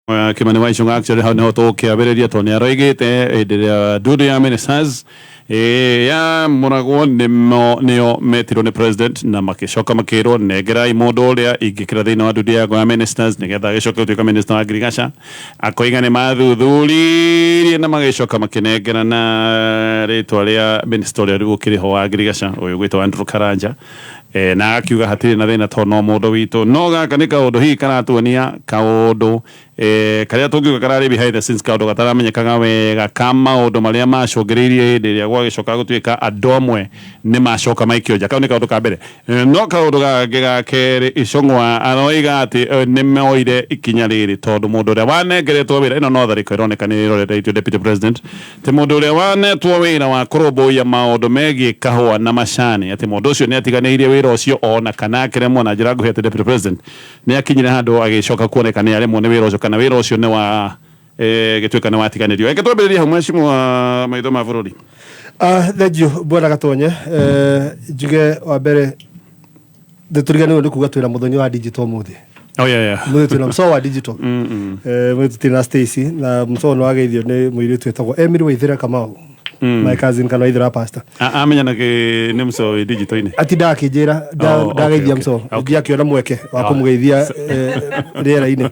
Kimani wa Ichung'wa, actually hau niho tũgũkĩambĩrĩria tondũ nĩ aroigĩte hĩndĩ ĩrĩa ndundu ya ministers ya mũragwo nĩmo nĩo metirwo nĩ president na makĩcoka makĩrwo nengerai mũndũ ũrĩa ingĩkĩra thĩinĩ wa ndundu yakwa ya ministers nĩgetha agĩcoke gũtuĩka minister wa ngirigaca. Akoiga nĩ mathuthuririe na magĩcoka makĩnengerana rĩtwa rĩa minister ũrĩa rĩu ũkĩrĩ ho wa ngirigaca, ũyũ ũgwĩtwo Andrew Karanja. Na akiuga hatirĩ na thĩna tondũ no mũndũ witũ. No gaka nĩ kaũndũ hihi karatuonia kaũndũ karĩa tũngiuga kararĩ behind the scenes, kaũndũ gataramenyekaga wega ka maũndũ marĩa macũngĩrĩirie hĩndĩ ĩrĩa gwagĩcoka gũtuĩka andũ amwe nĩ macoka maikio nja. Kau nĩ kaũndũ ka mbere. No kaũndũ gangĩ ga kerĩ, Ichung'wa aroiga atĩ nĩ moire ikinya rĩrĩ tondũ mũndũ ũrĩa wanengeretwo wĩra, ĩno no tharĩko ĩroneka nĩ ĩroretwo deputy president, atĩ mũndũ ũrĩa wanetwo wĩra wa kũrũmbũiya maũndũ megiĩ kahũa na macani, atĩ mũndũ ũcio nĩ atiganĩirie wĩra ũcio ona kana akĩremwo na njĩra nguhĩ, atĩ deputy president nĩ akinyire handũ agĩcoka kuoneka nĩ aremwo nĩ wĩra ũcio kana wĩra ũcio nĩ wa gĩtuĩka nĩ watiganĩrio. Reke twambĩrĩrie hau, mheshimiwa maitho ma bũrũri. Thengiũ bwana Gatonye. Njuge wa mbere ndĩtũriganĩrwo nĩ kuga twĩna mũthoni wa digital mũthĩ. Oh, yeah. Mũthĩ twĩna mũco wa digital. Mũthĩ tũtirĩ na Stacy na mũco nĩ wageithio nĩ mũirĩtu wĩtagwo Emily Waithera Kamau, my cousin kana Waithera pastor. Amenya na kĩ nĩ mũco wĩ digital-inĩ? Atindaga akĩnjĩra ndageithia mũco nginya akĩona mweke wa kũmũgeithia rĩera-inĩ.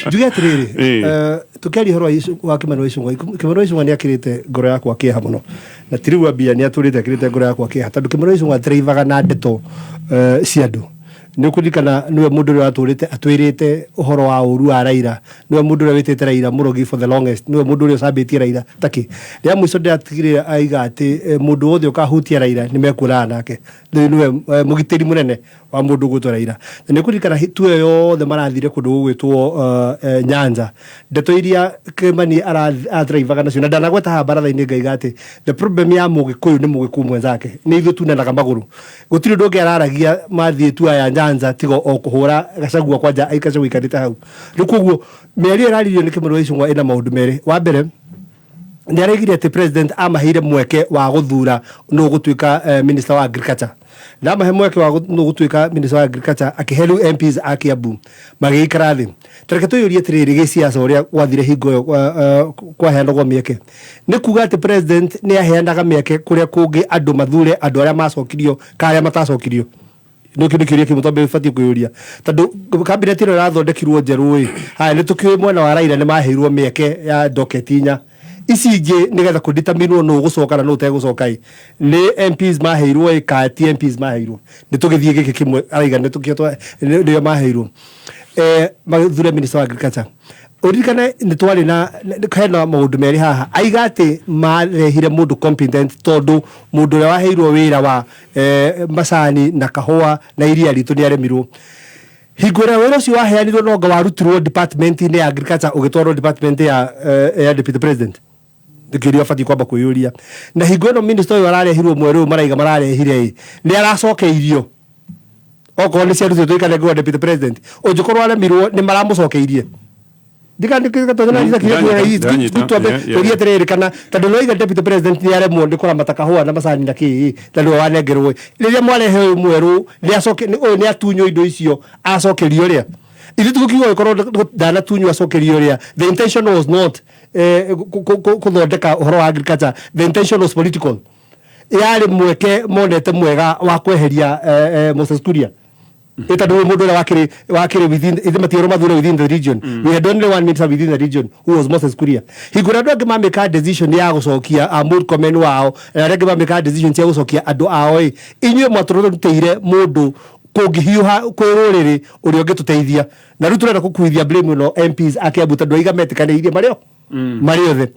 Njuge atĩrĩrĩ, tũkĩaria ũhoro wa Kimani wa Ichung'wa, Kimani wa Ichung'wa nĩ akĩrĩte ngoro yakwa kĩeha mũno, na ti rĩu ambia, nĩ atũrĩte akĩrĩte ngoro yakwa kĩeha tondũ Kimani wa Ichung'wa atiraivaga na ndeto cia andũ. Nĩ ũkũririkana nĩwe mũndũ ũrĩa watũrĩte atwĩrĩte ũhoro wa ũru wa Raila, nĩwe mũndũ ũrĩa wĩtĩte Raila mũrogi for the longest, nĩwe mũndũ ũrĩa ũcambĩtie Raila takĩ. Rĩa mũico ndĩratigire aiga atĩ mũndũ wothe ũkahutia Raila nĩ mekuonana nake. Rĩu nĩwe mũgitĩri mũnene wa mũndũ ũgwĩtwo Raila. Na nĩ ũkũririkana tour ĩyo yothe marathire kũndũ gũgwĩtwo Nyanza, ndeto iria Kimani adraivaga nacio, na ndanagweta haha baratha-inĩ ngaiga atĩ the problem ya Mũgĩkũyũ nĩ Mũgĩkũyũ mwenzake, nĩ ithuĩ tunanaga magũrũ. Gũtirĩ ũndũ ũngĩ araragia mathiĩ tour ya Nyanza tiga o kũhũra Gachagua kwanja Gachagua aikarĩte hau. Rĩu koguo mĩario ĩraririo nĩ Kimani wa Ichung'wa ĩna maũndũ merĩ. Wa mbere, nĩ araigire atĩ president amaheire mweke wa gũthura nũ ũgũtuĩka minister wa agriculture. Na amahe mweke wa nũ ũgũtuĩka minister wa agriculture, akĩhe rĩu MPs a Kiambu magĩikara thĩ. Ta reke twĩyũrie atĩrĩrĩ, gĩciaca ũrĩa gwathire hingo ĩyo kwaheanagwo mĩeke, nĩ kuga atĩ president nĩ aheanaga mĩeke kũrĩa kũngĩ andũ mathure andũ arĩa macokirio kana arĩa matacokirio? Nĩ kĩndũ kĩũria kĩmwe twambe batiĩ kwĩyũria, tondũ cabinet ĩno ĩrathondekirwo njerũ ĩ, haya, nĩ tũkĩũĩ mwena wa Raila nĩ maheirwo mĩeke ya docket inya ici ingĩ nĩgetha kũdeterminwo nũ ũgũcoka na nũ ũtegũcoka ĩ, nĩ MPs maheirwo ĩ kana ti MPs maheirwo? Nĩ tũgĩthiĩ gĩkĩ kĩmwe araiga nĩ tũkĩo nĩo maheirwo mathure minister wa agriculture. Ũririkane nĩ twarĩ na hena maũndũ merĩ haha. Aiga atĩ marehire mũndũ competent tondũ mũndũ ũrĩa waheirwo wĩra wa macani na kahũa na iria ritũ nĩ aremirwo. Hingo ĩrĩa wĩra ũcio waheanirwo, nonga warutirwo department-inĩ ya agriculture ũgĩtwarwo department ya deputy president? Kĩũria ũbatiĩ kwamba kwĩyũria. Na hingo ĩno minister ũyũ ararehirwo mwerũ ũyũ maraiga mararehire ĩ, nĩ aracokeirio okorwo nĩ ciarutĩtwo ikanengerwo deputy president, ũngĩkorwo aremirwo nĩ maramũcokeirie? Tũrie atĩrĩrĩ, kana tondũ nĩwaiga deputy president nĩ aremwo nĩ kũramata kahũa na macani na kĩĩ, na nĩwe wanengerwo, rĩrĩa mwarehe ũyũ mwerũ nĩ acoke ũyũ nĩ atunywo indo icio acokerio ũrĩa ithuĩ tũgũkiuga ũgĩkorwo ndanatunywo acokerio ũrĩa? The intention was not kũthondeka ũhoro wa agriculture, the intention was political. Yarĩ mweke monete mwega wa kweheria Moses Kuria tondũ mũndũ ũrĩa wakĩrĩ within ithe matiĩrwo mathure within the region. We had only one minister within the region who was Moses Kuria. Hingo ĩrĩa andũ angĩ mamĩka decision ya gũcokia a Murkomen wao na arĩa angĩ mamĩka decision cia gũcokia andũ ao ĩ, inyuĩ mwatũrutĩire mũndũ kũngĩhiũha kwĩ rũrĩrĩ ũrĩa ũngĩtũteithia. Na rĩu tũrenda gũkuithia blame ĩno MPs a Kiambu tondũ aiga metĩkanĩirie marĩ o marĩ othe.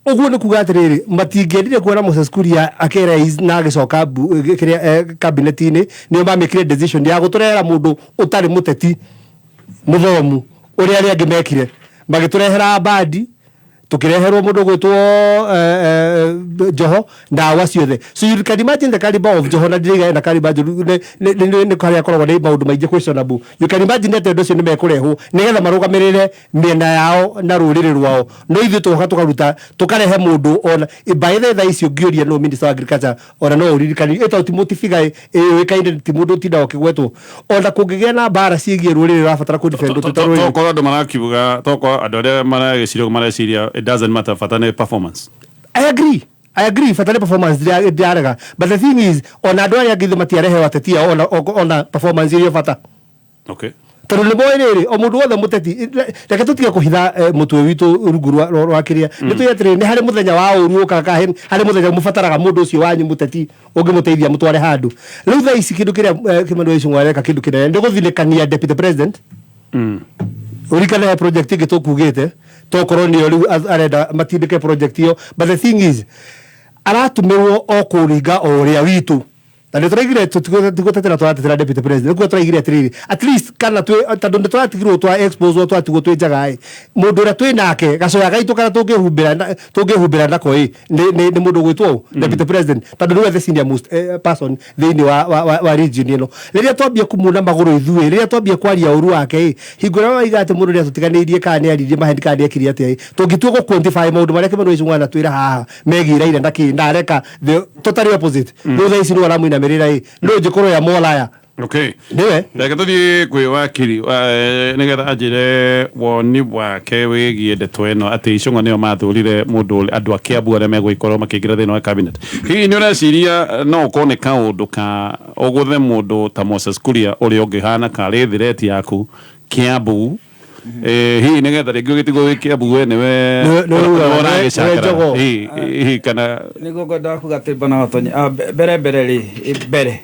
Ũguo nĩ kuga atĩrĩrĩ, matingĩendire kuona Moses Kuria akĩraise na agĩcoka kĩrĩa cabinet-inĩ. Nĩo mamĩkire decision ya gũtũrehera mũndũ ũtarĩ mũteti mũthomu ũrĩa arĩa angĩ mekire, magĩtũrehera Mbadi. Tukireherwo mundu gwitwo Joho na awa ciothe. So you can imagine the caliber of Joho, na ndiriga na caliber njũru nĩ harĩa akoragwo nĩ maũndũ maingĩ questionable. You can imagine atĩ andũ acio nĩ mekũrehwo nĩgetha marũgamĩrĩre mĩena yao na rũrĩrĩ rwao, no ithuĩ tũgoka tũkaruta tũkarehe mũndũ ona by the thaa icio ngĩũria no minister wa agriculture ona no ũririkani ĩtagwo Timothy Figa, ĩũĩkaine ti mũndũ ũtindaga ũkĩgwetwo ona kũngĩgĩa na mbara ciĩgiĩ rũrĩrĩ rũrabatara kũ-defend tũta rũrĩrĩ. Tokorwo andũ marakiuga, tokorwo andũ arĩa maragĩciria mareciria it doesn't matter, bata nĩ performance. I agree, bata nĩ performance, ndirarega, but the thing is ona andũ arĩa angĩ ithuĩ matiareheo ateti ao ona performance irio bata. Tondũ nĩ moĩ rĩrĩ, o mũndũ wothe mũteti, reke tũtige kũhitha mũtwe witũ rungu rwa kĩrĩa nĩ tũĩ atĩrĩrĩ, nĩ harĩ mũthenya wa ũru ũkaga, kana harĩ mũthenya mũbataraga mũndũ ũcio wanyu mũteti ũngĩmũteithia mũtware handũ. Rĩu thaa ici kĩndũ kĩrĩa Kimani wa Ichung'wa areka, kĩndũ kĩnene nĩ gũthinĩkania deputy president. Ũririkane he project ĩngĩ tũkugĩte, tokorwo nĩyo rĩu arenda matindĩke project ĩyo, but the thing is aratũmĩrwo o kũringa o ũrĩa witũ, na nĩ tũraigire tigũtetera, tũratetera deputy president nĩkuo tũraigire atĩrĩrĩ, at least kana twĩ tondũ nĩ tũratigirwo twa expose twatigwo twĩ njaga ĩ mũndũ ũrĩa twĩ nake gacoya gaitũ kana tũngĩhumbĩra nako ĩ nĩ mũndũ ũgwĩtwo ũ deputy president, tondũ nĩwe the senior most person thĩinĩ wa region ĩno. Rĩrĩa twambia kũmuna magũrũ ithuĩ, rĩrĩa twambia kwaria ũru wake ĩ, hingo ĩrĩa waiga atĩ mũndũ nĩ atũtiganĩirie kana nĩ aririe maheni kana nĩ ekire atĩa ĩ, tũngĩtua gũ quantify maũndũ marĩa Kimani wa Ichung'wa anatwĩra haha megiĩ Raila na kĩ na areka the totally opposite. Rĩu thaa ici nĩwe aramũinamĩrĩra ĩ, no njĩkorwo ya molaya. Nĩwe. Reke tũthiĩ kwĩ wakiri nĩgetha anjĩre woni wake wĩgiĩ ndeto ĩno atĩ Ichung'wa nĩo mathurire mũndũ andũ a Kiambu arĩa megũgĩkorwo makĩingĩra thĩinĩ wa cabinet. Hihi nĩ ũreciria no ũkorwo nĩ kaũndũ ka ũgũthe mũndũ ta Moses Kuria ũrĩa ũngĩhana karĩ threat yaku Kiambu, hihi nĩgetha rĩngĩ ũgĩtigwo wĩ Kiambu we nĩwe Nĩwe ugaga, nĩwe ũragĩcakara. Nĩwe jogoo. Hihi kana Nĩguo ngwendaga kuga atĩ bwana Watonyi, mbere rĩ, mbere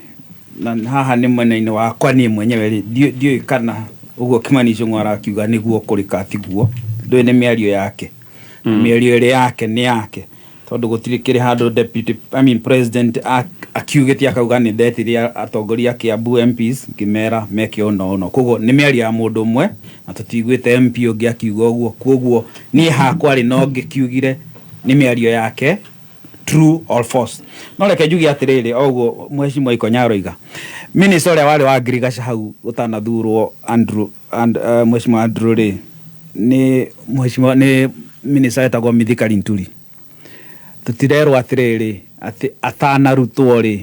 na haha nĩ mwena-inĩ wakwa niĩ mwenyewe rĩ, ndiũĩ kana ũguo Kimani Ichung'wa arakiuga nĩguo kũrĩ ka tiguo, ndũĩ nĩ mĩario yake. Mĩario ĩrĩ yake nĩ yake, tondũ gũtirĩ kĩrĩ handũ deputy, I mean president akiugĩte akauga nĩ ndetire atongoria a Kiambu MPs ngĩmera meke ũna ũna. Koguo nĩ mĩario ya mũndũ ũmwe na tũtiguĩte MP ũngĩ akiuga ũguo. Koguo niĩ hakwa rĩ, no ngĩkiugire nĩ mĩario yake, true or false. No reke njuge atĩrĩrĩ, o ũguo mheshimiwa Ikonya aroiga, minister ũrĩa warĩ wa ngirigaca hau ũtanathurwo Andrew and, mheshimiwa Andrew rĩ, nĩ mheshimiwa nĩ minister wetagwo Mithika Linturi. Tũtirerwo atĩrĩrĩ atĩ atanarutwo rĩ,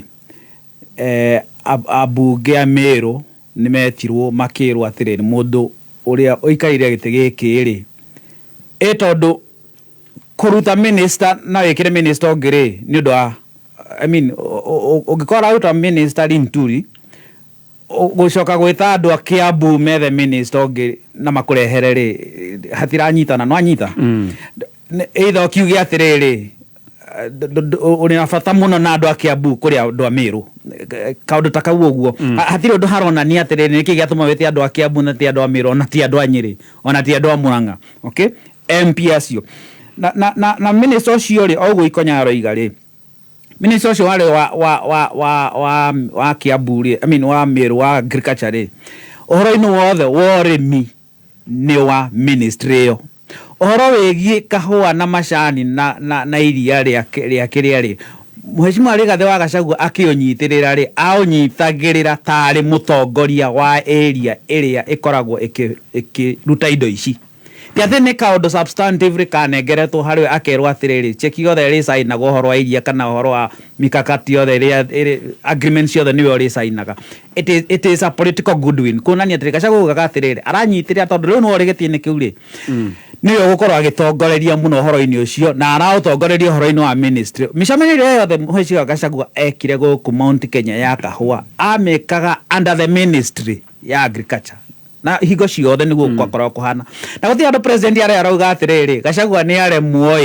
ambunge a Meru nĩ metirwo makĩrwo atĩrĩrĩ, mũndũ ũrĩa ũikarĩire gĩtĩ gĩkĩ rĩ, ĩ tondũ kũruta minister na wĩkĩre minister ũngĩ rĩ, nĩ ũndũ wa, I mean, ũngĩkorwo ũraruta minister Linturi, gũcoka gwĩta andũ a Kiambu methe minister ũngĩ na makũrehere rĩ, hatiranyitana. No anyita either ũkiuge atĩrĩrĩ, ũrĩ na bata mũno na andũ a Kiambu kũrĩ andũ a Meru, kaũndũ ta kau ũguo. Hatirĩ ũndũ haronania atĩrĩrĩ nĩkĩ gĩatũma wĩte andũ a Kiambu na ti andũ a Meru, ona ti andũ a Nyĩrĩ, ona ti andũ a Murang'a. Okay, MP acio na minister ũcio rĩ, o ũguo Ikonya aroiga rĩ, minister ũcio warĩ wa Kiambu rĩ, I mean wa Meru, wa agriculture rĩ, ũhoro-inĩ wothe wa ũrĩmi nĩ wa ministry ĩyo. Ũhoro wĩgiĩ kahũa na macani na iria rĩa kĩrĩa rĩ, Mheshimiwa Rigathĩ wa Gachagua akĩũnyitĩrĩra rĩ, aũnyitagĩrĩra tarĩ mũtongoria wa area ĩrĩa ĩkoragwo ĩkĩruta indo ici. Ti atĩ nĩ kaũndũ substantively kanengeretwo harĩ we akerwo atĩrĩrĩ, cheki yothe ĩrĩcainagwo ũhoro wa iria kana ũhoro wa mikakati yothe ĩrĩa ĩrĩ agreement ciothe nĩwe ũrĩcainaga. It is a political goodwill kuonania atĩrĩ Gachagua augaga atĩrĩrĩ aranyitĩrĩra tondũ rĩu nĩwe ũrĩ gĩtĩ-inĩ kĩu rĩ, nĩwe ũgũkorwo agĩtongoreria mũno ũhoro-inĩ ũcio na araũtongoreria ũhoro-inĩ wa ministry. Mĩcemanio ĩrĩa yothe Mheshimiwa Gachagua ekire gũkũ Mount Kenya ya kahũa amĩkaga under the ministry ya agriculture, na hingo ciothe nĩguo gwakoragwo kũhana, na gũtirĩ handũ president arĩa arauga atĩrĩrĩ Gachagua nĩ aremwo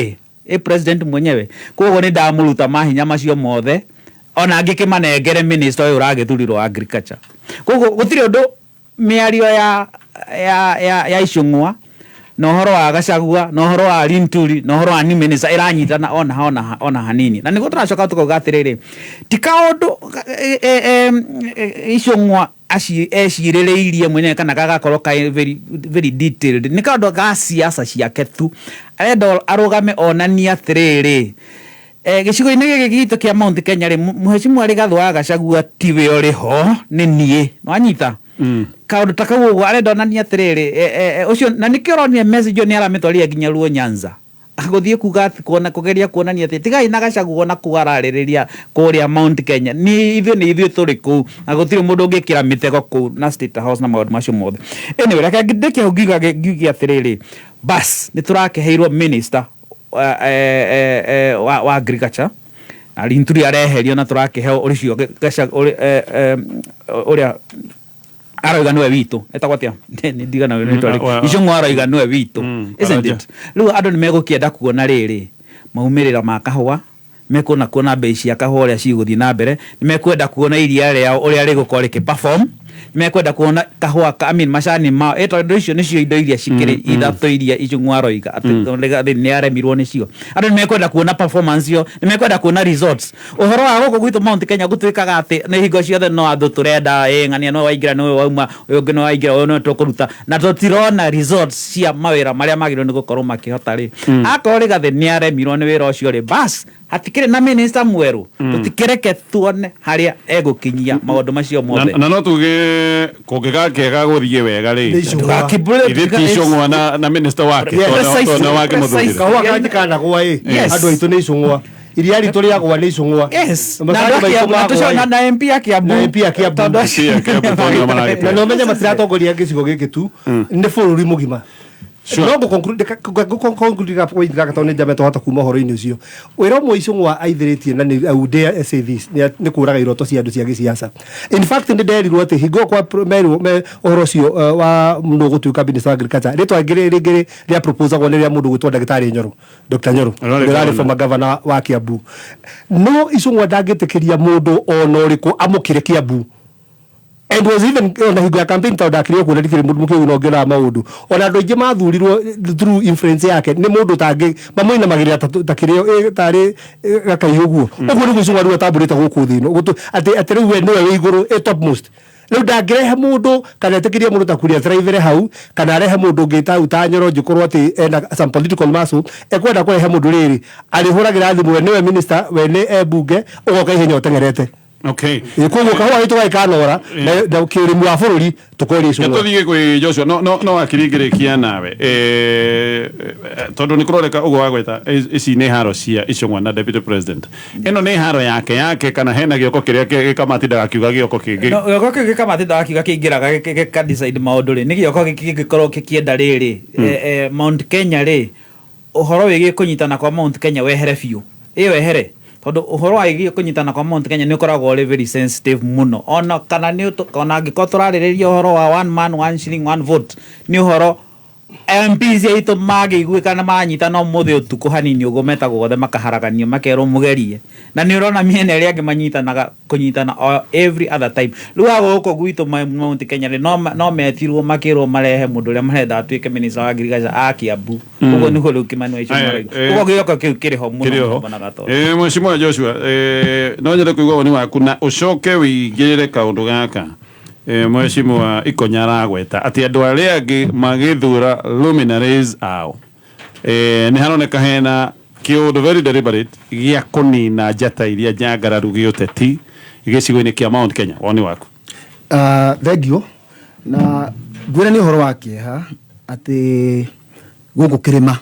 ĩ president mwenyewe, koguo nĩ ndamũruta mahinya macio mothe ona ngĩkĩmanengere minister ũyũ ũragĩthurirwo agriculture. Koguo gũtirĩ ũndũ mĩario ya Ichung'wa na ũhoro wa Gachagua na ũhoro wa Linturi na ũhoro wa new minister ĩranyitana ona hanini. Na nĩguo tũracoka tũkauga atĩrĩrĩ, ti kaũndũ Ichung'wa. aci ecirĩrĩirie mwenyewe kana gagakorwo ka very, very detailed, nĩ kaũndũ ga siasa ciake tu. Arenda arũgame onanie atĩrĩrĩ, gĩcigo-inĩ gĩkĩ gitũ kĩa Mount Kenya rĩ, mũhecimu Rigathĩ wa Gachagua tiwe ũrĩ ho, nĩ niĩ. Nĩwanyita kaũndũ ta kau ũguo, arenda onanie atĩrĩrĩ, ũcio na nĩkĩo ũronire message ĩyo nĩ aramĩtwarire nginya Luo Nyanza, gũthiĩ kuga atĩ kuona kũgeria kuonania atĩ tigai na Gachagua ona kũu ararĩrĩria kũrĩa Mount Kenya, nĩ ithuĩ, nĩ ithuĩ tũrĩ kũu na gũtirĩ mũndũ ũngĩkĩra mĩtego kũu na State House na maũndũ macio mothe. Anyway, reke ndĩkie hau ngiuge atĩrĩrĩ, bas nĩ tũrakĩheirwo minister wa agriculture na Linturi areherio na tũrakĩheo ũcio ũrĩa aroiga nĩwe witũ, etagwo atĩa? Nĩ ndigana rĩtwa Icũng'wa, aroiga nĩwe witũ, isn't it? Rĩu andũ nĩ megũkĩenda kuona rĩrĩ maumĩrĩra ma kahũa, mekuona kuona mbei cia kahũa ũrĩa cigũthiĩ na mbere, nĩ mekwenda kuona iria rĩao ũrĩa rĩgũkorwo rĩkĩ perform, nĩ mekwenda kuona kahũa I mean, macani mao, tondũ icio nĩcio indo iria cikĩrĩ ithatũ iria Icũng'wa aroiga atĩ Rigathĩ nĩ aremirwo nĩcio. Andũ nĩ mekwenda kuona performance ĩyo, nĩ mekwenda kuona results. Ũhoro wa gũkũ gwitũ Mount Kenya gũtuĩkaga atĩ nĩ hingo ciothe no andũ tũrenda ng'ania nĩwe waingĩra, nĩwe wauma, ũyũ ũngĩ nĩwe waingĩra, ũyũ nĩwe tũkũruta, na tũtirona results cia mawĩra marĩa magĩrĩirwo nĩ gũkorwo makĩhota rĩ. Akorwo Rigathĩ nĩ aremirwo nĩ wĩra ũcio rĩ, bas hatikĩrĩ na minister mwerũ, tũtikĩreke tuone harĩa egũkinyia maũndũ macio mothe. Na no tuge kũngĩgakĩaga gũthiĩ wega rĩ, Nĩ Icũng'wa. Ithe ti Icũng'wa na minister wake, Yes. tondũ wake mũthurire. Kahũa kanjikanagwa ĩ, andũ aitũ nĩ Icũng'wa, iria ritũ rĩagwa nĩ Icũng'wa. Na Macani andũ a maitũ Kiambu- na magwa tũcio- ĩ. na MP a Kiambu. Na MP a Kiambu. Tondũ acio- MP a Kiambu tondũ nĩo maragĩtwara. Na no menye matiratongoria gĩcigo gĩkĩ tu, nĩ bũrũri mũgima. No ngũconclude point gaka tondũ nĩ njame twahota kuma ũhoro-inĩ ũcio. Wĩra ũmwe Icũng'wa aithĩrĩtie, na nĩ I would dare say this, nĩ kũraga iroto cia andũ cia gĩciaca. In fact, nĩ nderirwo atĩ hingo ĩyo kwa merwo me ũhoro ũcio wa mũndũ gũtuĩka minister wa agriculture, rĩtwa rĩngĩ rĩngĩ rĩa proposagwo nĩ rĩa mũndũ gwĩtwo ndagĩtarĩ Nyoro, Dr Nyoro, Ũrĩa ũrĩa ũrarĩ governor. former governor wa Kiambu. No Icũng'wa ndangĩtĩkĩria mũndũ ona ũrĩkũ amũkĩre Kiambu, and was even ona hingo ya campaign, tondũ ndakĩrĩ okuo na ndikĩrĩ mũndũ mũkĩgu na ũngĩonaga maũndũ, ona andũ aingĩ mathurirwo through influence yake nĩ mũndũ tangĩ mamũinamagĩrĩra ta kĩrĩo tarĩ gakaihũ ũguo. Ũguo nĩguo Icũng'wa rĩu atambũrĩte gũkũ thĩ ĩno. Atĩ rĩu we nĩwe wĩ igũrũ, topmost. Rĩu ndangĩrehe mũndũ kana etĩkĩrie mũndũ ta Kuria thraivere hau, kana arehe mũndũ ũngĩ ta Nyoro njĩkorwo atĩ ena some political muscle, ekwenda kũrehe mũndũ rĩrĩ arĩhũragĩra thimũ, we nĩwe minister, we nĩ e bunge, ũgoka ihenya ũteng'erete. Koguo kahũa gitũ gagĩkanora na kĩũrĩmi wa bũrũri tũkoria Icũng'wa. Tũthiĩ kwĩ Joshua, no akiringĩrĩkia nawe, tondũ nĩ kũroneka ũguo wagweta, ici nĩ haro cia Icũng'wa na deputy president. Ĩno nĩ haro yake kana hena gĩoko kĩrĩa gĩkamatindaga akiuga gĩoko kĩngĩ? No, gĩoko kĩu gĩkamatindaga kiuga kĩingĩraga gĩka decide maũndũ rĩ, nĩ gĩoko gĩkĩ gĩngĩkorwo gĩkĩenda rĩrĩ, Mount Kenya rĩ, ũhoro wĩgiĩ kũnyitana kwa Mount Kenya wehere biũ, ĩ wehere, tondũ ũhoro wĩgiĩ kũnyitana kwa Mount Kenya nĩ ũkoragwo ũrĩ very sensitive mũno, ona kana nĩ ona angĩkorwo tũrarĩrĩria ũhoro wa one man one shilling one vote, nĩ ũhoro MPs aitũ mangĩiguĩka na manyitana ũmũthĩ ũtukũ hanini ũguo, metagwo othe makaharaganio, makerwo mũgerie. Na nĩ ũrona mĩena ĩrĩa angĩ manyitanaga kũnyitana o every other time. Rĩu ha gũkũ gwitũ Mount Kenya rĩ, no metirwo makĩrwo marehe mũndũ ũrĩa marenda atuĩke minister wa agriculture a Kiambu. Ũguo nĩguo rĩu Kimani wa Ichung'wa Aya, aroiga. Ũguo gĩoko kĩu kĩrĩ ho mũno. Kĩrĩ ho. Mbonaga to Mheshimiwa Joshua, no nyende kũigua woni waku na ũcoke wĩingĩrĩre kaũndũ gaka. Mheshimiwa Ikonya aragweta atĩ andũ arĩa angĩ magĩthura luminaries ao, nĩ haroneka hena kĩũndũ very deliberate gĩa kũnina njata iria njangararu gĩũteti gĩcigo-inĩ kĩa Mount Kenya. Woni waku? Thengiũ na ngwĩra nĩ ũhoro wa kĩeha atĩ gũkũ kĩrĩma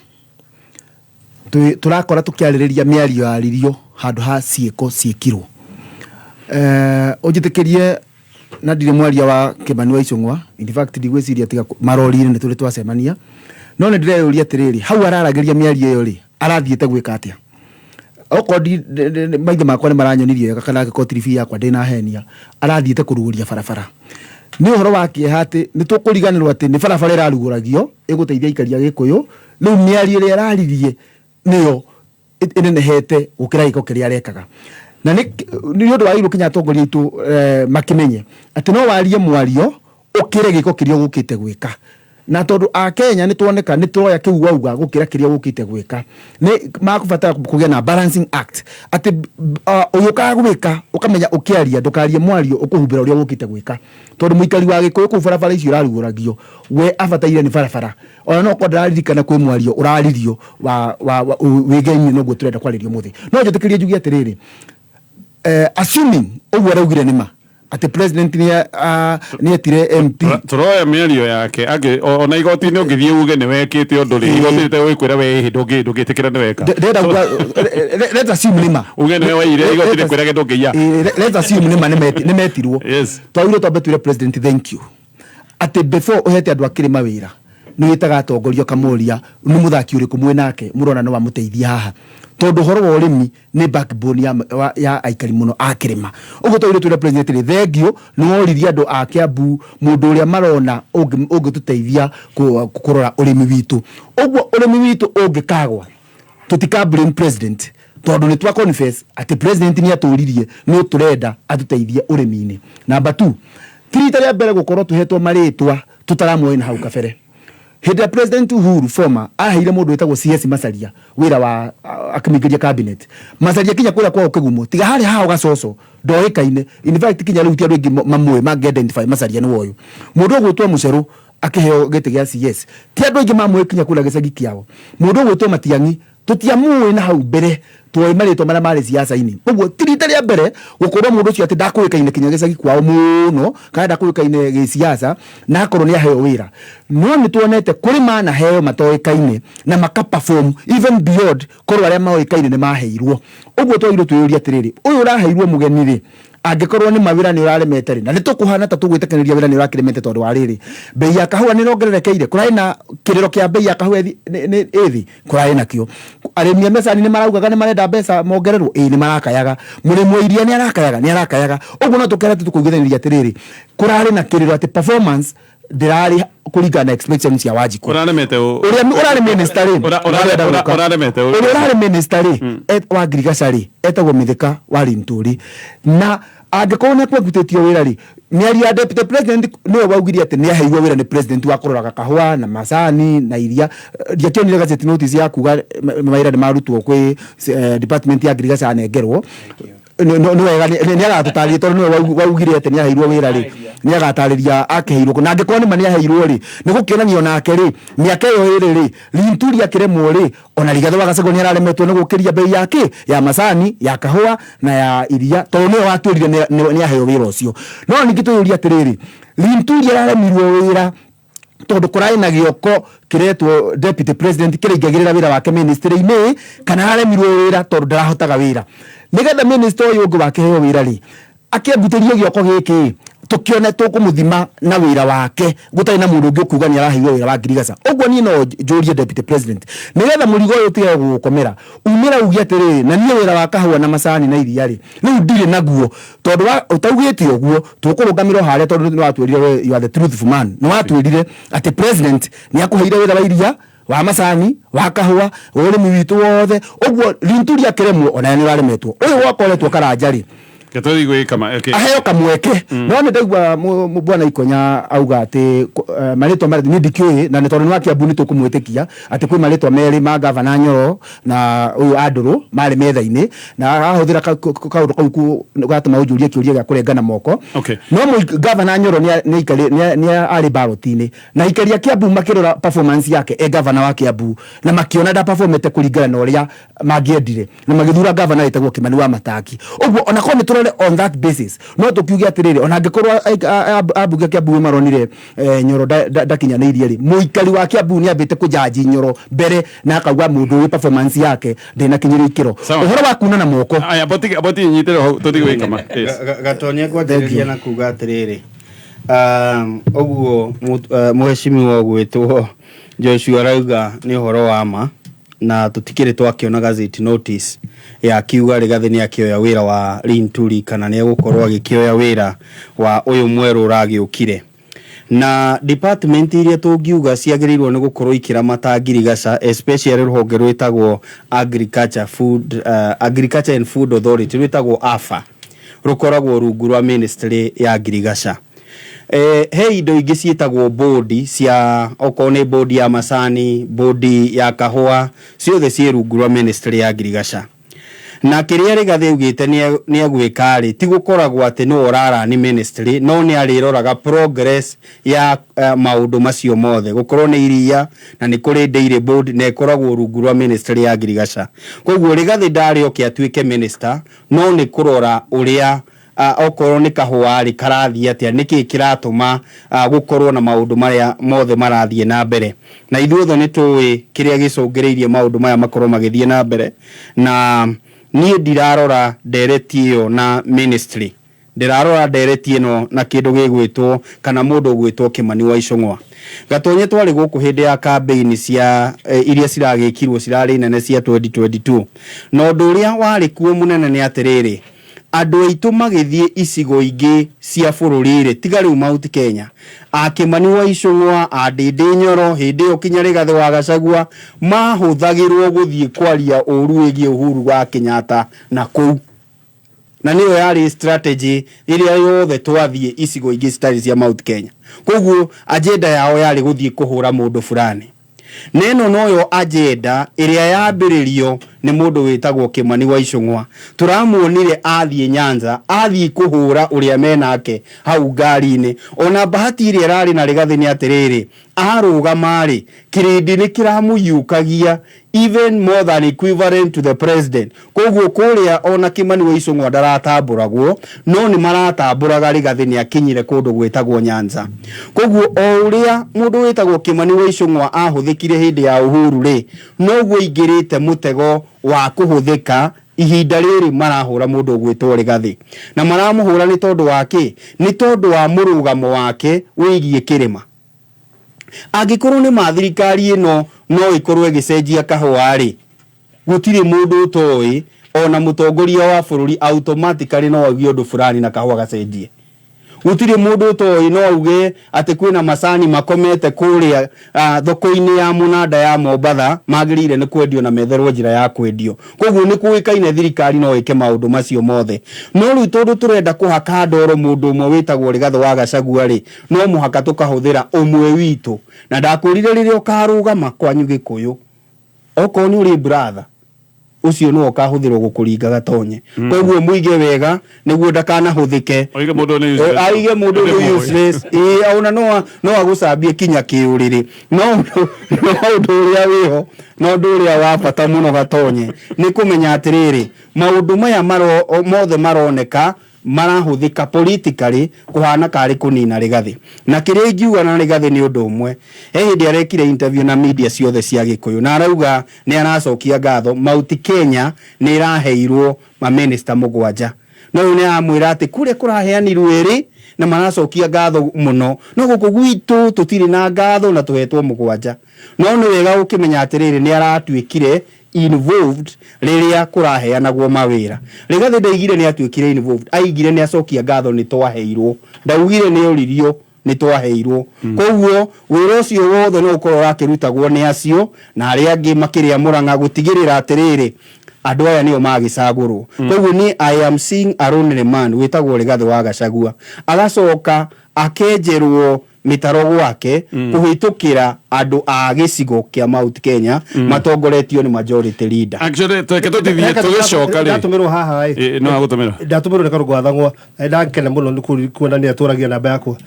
tũrakora tũkĩarĩrĩria mĩario yaririo handũ ha ciĩko ciĩkirwo. Ũnjĩtĩkĩrie na ndirĩ mwaria wa Kĩmani wa Icũng'wa, in fact ndigwĩciria tiga marori-inĩ nĩ tũrĩ twacemania, no nĩ ndĩreyũria atĩrĩrĩ, hau araragĩria mĩario ĩyo rĩ, arathiĩte gwĩka atĩa? Okorwo maitho makwa nĩ maranyonirie wega kana angĩkorwo TV yakwa ndĩnahenia, arathiĩte kũrugũria barabara. Nĩ ũhoro wa kĩeha atĩ nĩ tũkũriganĩrwo atĩ nĩ barabara ĩrarugũragio ĩgũteithia aikari a Gĩkũyũ. Rĩu mĩario ĩrĩa ĩraririe nĩyo ĩnenehete gũkĩra gĩko kĩrĩa arekaga, na nĩ ũndũ wagĩrĩirwo kinya atongoria aitũ makĩmenye atĩ no warie mwario ũkĩre gĩko kĩrĩa ũgũkĩte gwĩka. Na tondũ Akenya nĩ tuoneka nĩ tũroya kĩu wauga gũkĩra kĩrĩa ũkĩte gwĩka, nĩ makũbatara kũgĩa na balancing act atĩ ũgĩũkaga gwĩka ũkamenya ũkĩaria ndũkarie mwario ũkũhumbĩra ũrĩa ũkĩte gwĩka, tondũ mũikari wa Gĩkũyũ kũu barabara icio ũrarugũragio we abataire nĩ barabara, ona no korwo ndararirikana kwĩ mwario ũraririo wa wĩgenyio noguo tũrenda kwarĩrio mũthĩ. No njĩtĩkĩrie njuge atĩrĩrĩ, assuming ũguo araugire nĩ ma atĩ president nĩ etire MP, Tũroya mĩario yake angĩ ona igoti-inĩ ũngĩthiĩ uge nĩ wekĩte ũndũ rĩ, igoti rĩtegũgĩkwĩra we ĩhĩ ndũngĩtĩkĩra nĩ weka. Ndĩrenda kuga let's assume nĩ ma. Uge nĩwe waiyire, igoti rĩkwĩrage ndũngĩiya. Let's assume nĩ ma nĩ metirwo. Twagĩrĩirwo twambe twĩre president thank you atĩ before ũhete andũ a kĩrĩma wĩra nĩ wĩtaga atongoria ũkamoria nĩ mũthaki ũrĩkũ mwĩ nake mũrona no amũteithie haha, tondũ ũhoro wa ũrĩmi nĩ backbone ya aikari mũno a kĩrĩma. Ũguo twagĩrĩirwo twĩre president atĩrĩ thank you, nĩ woririe andũ a Kiambu mũndũ ũrĩa marona ũngĩtũteithia kũrora ũrĩmi witũ. Ũguo ũrĩmi witũ ũngĩkagwa tũtika blame president, tondũ nĩ twa confess atĩ president nĩ atũririe nĩ tũrenda atũteithie ũrĩmi-inĩ. Number 2, ti rita rĩa mbere gũkorwo tũhetwo marĩtwa tũtaramoĩ na hau kabere. Hĩndĩ ya President Uhuru former aheire mũndũ wĩtagwo CS Macharia wĩra wa akĩmũingĩria cabinet. Macharia kinya kũrĩa kwao Kĩgumo tiga harĩa hao Gacoco ndoĩkaine, in fact kinya rĩu ti andũ aingĩ mamũĩ mangĩ identify Macharia nĩ woyũ. Mũndũ ũgwĩtwo Mũcerũ akĩheo gĩtĩ gĩa CS ti andũ aingĩ mamũĩ kinya kũrĩa gĩcagi kĩao. Mũndũ ũgwĩtwo Matiang'i tũtiamũĩ na hau mbere, twoĩ marĩtwa marĩa marĩ siasa-inĩ. Ũguo ti rita rĩa mbere gũkorwo mũndũ ũcio atĩ ndakũĩkaine kinya gĩcagi kwao mũno kana ndakũĩkaine gĩsiasa na akorwo nĩ aheo wĩra. No nĩ tuonete kũrĩ manaheo matoĩkaine na maka perform even beyond korwo arĩa moĩkaine nĩ maheirwo. Ũguo twagĩrĩirwo twĩyũrie atĩrĩrĩ, ũyũ ũraheirwo mũgeni rĩ, angĩkorwo nĩ mawĩra nĩ ũraremete rĩ, na nĩ tũkũhana ta tũgwĩtĩkanĩria wĩra nĩ ũrakĩremete tondũ wa rĩrĩ, bei ya kahũa nĩ ĩrongererekeire, kũrarĩ na kĩrĩro kĩa bei ya kahũa ĩthĩ, kũrarĩ nakĩo. Arĩmi a macani nĩ maraugaga nĩ marenda mbeca mongererwo, ĩĩ nĩ marakayaga. Mũrĩmi wa iria nĩ arakayaga, nĩ arakayaga. Ũguo no tũkere tũkũiguithanĩria atĩrĩrĩ, kũrarĩ na kĩrĩro atĩ performance ndĩrarĩ kũringana na expectations cia Wanjikũ. Ũraremete Ũrĩa ũrarĩ minister rĩ, ũrenda gũka. Ũraremete Ũrĩa ũrarĩ minister rĩ, wa ngirigaca rĩ, etagwo Mithika wa Linturi. Na angĩkorwo nĩ akwengutĩtio wĩra rĩ, mĩario ya deputy president nĩwe waugire atĩ nĩ aheirwo wĩra nĩ president wa kũroraga kahũa na macani na iria. Ndiakĩonire gazette notice ya kuga mawĩra nĩ marutwo kwĩ department ya ngirigaca anengerwo. Nĩ wega nĩ agatũtarĩria tondũ nĩwe waugire atĩ nĩ aheirwo wĩra rĩ, nĩ agatarĩria akĩheirwo kũ. Na angĩkorwo nĩ ma nĩ aheirwo rĩ, nĩ gũkĩonania onake rĩ, mĩaka ĩyo ĩrĩ rĩ, Linturi akĩremwo rĩ, ona Rigathĩ wa Gachagua nĩ araremetwo nĩ gũkĩria bei ya kĩ, ya macani, ya kahũa na ya iria, tondũ nĩwe watwĩrire nĩ aheo wĩra ũcio. No ningĩ twĩyũrie atĩrĩrĩ, Linturi araremirwo wĩra tondũ kũrarĩ na gĩoko kĩretwo deputy president kĩraingagĩrĩra wĩra wake ministry-inĩ, kana araremirwo wĩra tondũ ndarahotaga wĩra. Nĩgetha minister ũyũ ũngĩ wakĩheo wĩra rĩ, akĩambutĩrio gĩoko gĩkĩ, tũkĩone tũkũmũthima na wĩra wake gũtarĩ na mũndũ ũngĩ ũkuga nĩ araheirwo wĩra wa ngirigaca. Ũguo niĩ no njũrie deputy president, nĩgetha mũrigo ũyũ ũtige gũgũkomera, umĩra uge atĩrĩrĩ, na niĩ wĩra wa kahũa na macani na iria rĩ, rĩu ndirĩ naguo, tondũ ũtaugĩte ũguo tũkũrũgamĩra o harĩa, tondũ nĩ watwĩrire we you are the truthful man, nĩ watwĩrire atĩ president nĩ akũheire wĩra wa iria, wa macani, wa kahũa, wa ũrĩmi witũ wothe. Ũguo Linturi akĩremwo, ona nĩ ũraremetwo. Ũyũ wakoretwo Karanja rĩ, Gĩtũri gwĩka ma, okay. Aheo kamweke. No nĩ ndaigua bwana Ikonya auga atĩ marĩtwa marĩa niĩ ndikĩũĩ, na nĩ tondũ nĩ wa Kiambu nĩ tũkũmwĩtĩkia atĩ kwĩ marĩtwa merĩ ma gavana Nyoro na ũyũ Andũrũ marĩ metha-inĩ, na ahũthĩra kaũndũ kau gatũma ũnjũrie kĩũria gĩa kũrengana moko. No gavana Nyoro nĩ arĩ ballot-inĩ, na aikari a Kiambu makĩrora performance yake e gavana wa Kiambu, na makĩona ndaperformete kũringana na ũrĩa mangĩendire, na magĩthura gavana wĩtagwo Kimani wa Matangi. Ũguo ona korwo nĩ tũrore on that basis, no tũkiuge atĩrĩrĩ, ona angĩkorwo ambunge a Kiambu nĩ maronire Nyoro ndakinyanĩirie rĩ, mũikari wa Kiambu nĩ ambĩte kũjaji Nyoro mbere na akauga mũndũ ũyũ performance yake ndĩnakinyĩria ikĩro. Ũhoro wa kuna na moko. Aya, boti nyitĩrwo hau, tũtige gwĩka ma. Yes. Gatonya ngwanjĩrĩria na kuga atĩrĩrĩ, ũguo mũheshimiwa ũgwĩtwo Joshua arauga nĩ ũhoro wa ma, na tũtikĩrĩ twakĩona gazette notice ya kiuga Rigathĩ nĩ akĩoya wĩra wa Linturi kana nĩ egũkorwo agĩkĩoya wĩra wa ũyũ mwerũ ũragĩũkire. Na department iria tũngiuga ciagĩrĩirwo nĩ gũkorwo ikĩramata ngirigaca, especially rũhonge rwĩtagwo Agriculture, Food, Agriculture and Food Authority rwĩtagwo AFA, rũkoragwo rungu rwa ministry ya ngirigaca. He indo ingĩ ciĩtagwo board cia, okorwo nĩ board ya macani, board ya kahũa, ciothe ciĩ rungu rwa ministry ya ngirigaca. Na kĩrĩa Rigathĩ augĩte nĩ egwĩka rĩ, ti gũkoragwo atĩ nĩwe ũrarani ministry, no nĩ arĩroraga progress ya maũndũ macio mothe, gũkorwo nĩ iria na nĩ kũrĩ dairy board na ĩkoragwo rungu rwa ministry ya ngirigaca. Koguo Rigathĩ ndarĩ oke atuĩke minister, no nĩ kũrora ũrĩa okorwo nĩ kahũa rĩ karathiĩ atĩa, nĩkĩ kĩratũma gũkorwo na maũndũ marĩa mothe marathiĩ na mbere. Na ithuothe nĩ tũĩ kĩrĩa gĩcũngĩrĩirie maũndũ maya makorwo magĩthiĩ na mbere, na niĩ ndirarora ndereti ĩyo na ministry, ndĩrarora ndereti ĩno na kĩndũ gĩgwĩtwo kana mũndũ ũgwĩtwo Kĩmani wa Icũng'wa. Gatonye twarĩ gũkũ hĩndĩ ya campaign cia iria ciragĩkirwo cirarĩ nene cia 2022, na ũndũ ũrĩa warĩ kuo mũnene nĩ atĩrĩrĩ, andũ aitũ magĩthiĩ icigo ingĩ cia bũrũri rĩ, tiga rĩu Mount Kenya, a Kĩmani wa Icũng'wa, a Ndĩndĩ Nyoro, hĩndĩ ĩyo kinya Rigathĩ wa Gachagua mahũthagĩrwo gũthiĩ kwaria ũru wĩgiĩ Uhuru wa Kenyatta na kũu, na nĩyo yarĩ strategy ĩrĩa yothe twathiĩ icigo ingĩ citarĩ cia Mount Kenya. Koguo agenda yao yarĩ gũthiĩ kũhũra mũndũ fulani, na ĩno noyo agenda ĩrĩa yambĩrĩrio nĩ mũndũ wĩtagwo Kĩmani wa Icũng'wa. Tũramuonire athiĩ Nyanza, athiĩ kũhũra ũrĩa menake hau ngari-inĩ. Ona bahati ĩrĩa ĩrarĩ na Rigathĩ nĩ atĩrĩrĩ, arũgama-rĩ, kĩrĩndĩ nĩ kĩramũhiũkagia even more than equivalent to the president. Koguo kũrĩa ona Kĩmani wa Icũng'wa ndaratambũragwo, no nĩ maratambũraga Rigathĩ nĩ akinyire kũndũ gwĩtagwo Nyanza. Koguo o ũrĩa mũndũ wĩtagwo Kĩmani wa Icũng'wa ahũthĩkire hĩndĩ ya Uhuru rĩ, noguo aingĩrĩte mũtego wa kũhũthĩka ihinda rĩrĩ marahũra mũndũ ũgwĩtwo Rigathĩ. Na maramũhũra nĩ tondũ wa kĩ? Nĩ tondũ wa mũrũgamo wake wĩgiĩ kĩrĩma. Angĩkorwo nĩ ma thirikari ĩno no ĩkorwo ĩgĩcenjia kahũa rĩ, gũtirĩ mũndũ ũtoĩ, ona mũtongoria wa bũrũri automatically no auge ũndũ fulani na kahũa gacenjie. Gũtirĩ mũndũ ũtoĩ no auge atĩ kwĩna macani makomete kũrĩa thoko-inĩ ya mũnanda ya Mombatha magĩrĩire nĩ kwendio na metherwo njĩra ya kwendio. Koguo nĩ kũĩkaine thirikari no ĩke maũndũ macio mothe. No rĩu tondũ tũrenda kũhaka ndoro mũndũ ũmwe wĩtagwo Rigathĩ wa Gachagua rĩ, no mũhaka tũkahũthĩra ũmwe witũ. Na ndakwĩrire rĩrĩa ũkarũgama kwanyu Gĩkũyũ, okorwo nĩ ũrĩ brother, ũcio nĩwe ũkahũthĩrwo gũkũringa gatonye. Koguo mũige wega nĩguo ndakanahũthĩke. Oige mũndũ nĩ useless. Aige mũndũ nĩ useless. Ĩĩ, ona no agũcambie kinya kĩũrĩrĩ. No ũndũ ũrĩa wĩho, no ũndũ ũrĩa wa bata mũno gatonye nĩ kũmenya atĩrĩrĩ, maũndũ maya mothe maroneka marahũthĩka politically kũhana karĩ kũnina Rigathĩ. Na kĩrĩa ingiuga na Rigathĩ nĩ ũndũ ũmwe, he hĩndĩ arekire interview na media ciothe cia Gĩkũyũ na arauga nĩ aracokia ngatho Mount Kenya nĩ ĩraheirwo maminista 7, no rĩu nĩ aramwĩra atĩ kũrĩa kũraheanirwo ĩrĩ na maracokia ngatho mũno, no gũkũ gwitũ tũtirĩ na ngatho na tũhetwo 7. No nĩ wega gũkĩmenya atĩrĩrĩ, nĩ aratuĩkire involved rĩrĩa kũraheanagwo mawĩra. Rigathĩ ndaigire nĩ atuĩkire involved, aigire nĩ acokia ngatho nĩ twaheirwo, ndaugire nĩ oririo nĩ twaheirwo. Koguo wĩra ũcio wothe no ũkorwo ũrakĩrutagwo nĩ acio na arĩa angĩ makĩrĩa Mũrang'a gũtigĩrĩra atĩrĩrĩ, andũ aya nĩo magĩcagũrwo. Koguo niĩ I am seeing a lonely man wĩtagwo Rigathĩ wa Gachagua agacoka akenjerwo mĩtaro gwake kũhĩtũkĩra andũ a gĩcigo kĩa Mount Kenya matongoretio nĩ majority leader. Actually, tweke tũtithie tũgĩcoka rĩ. Ndatũmĩrwo haha ĩ. Ĩ, no agũtũmĩra. Ndatũmĩrwo nĩ Karũngũ wa Thang'wa, na ndakena mũno nĩ kuona nĩ atũragia namba yakwa.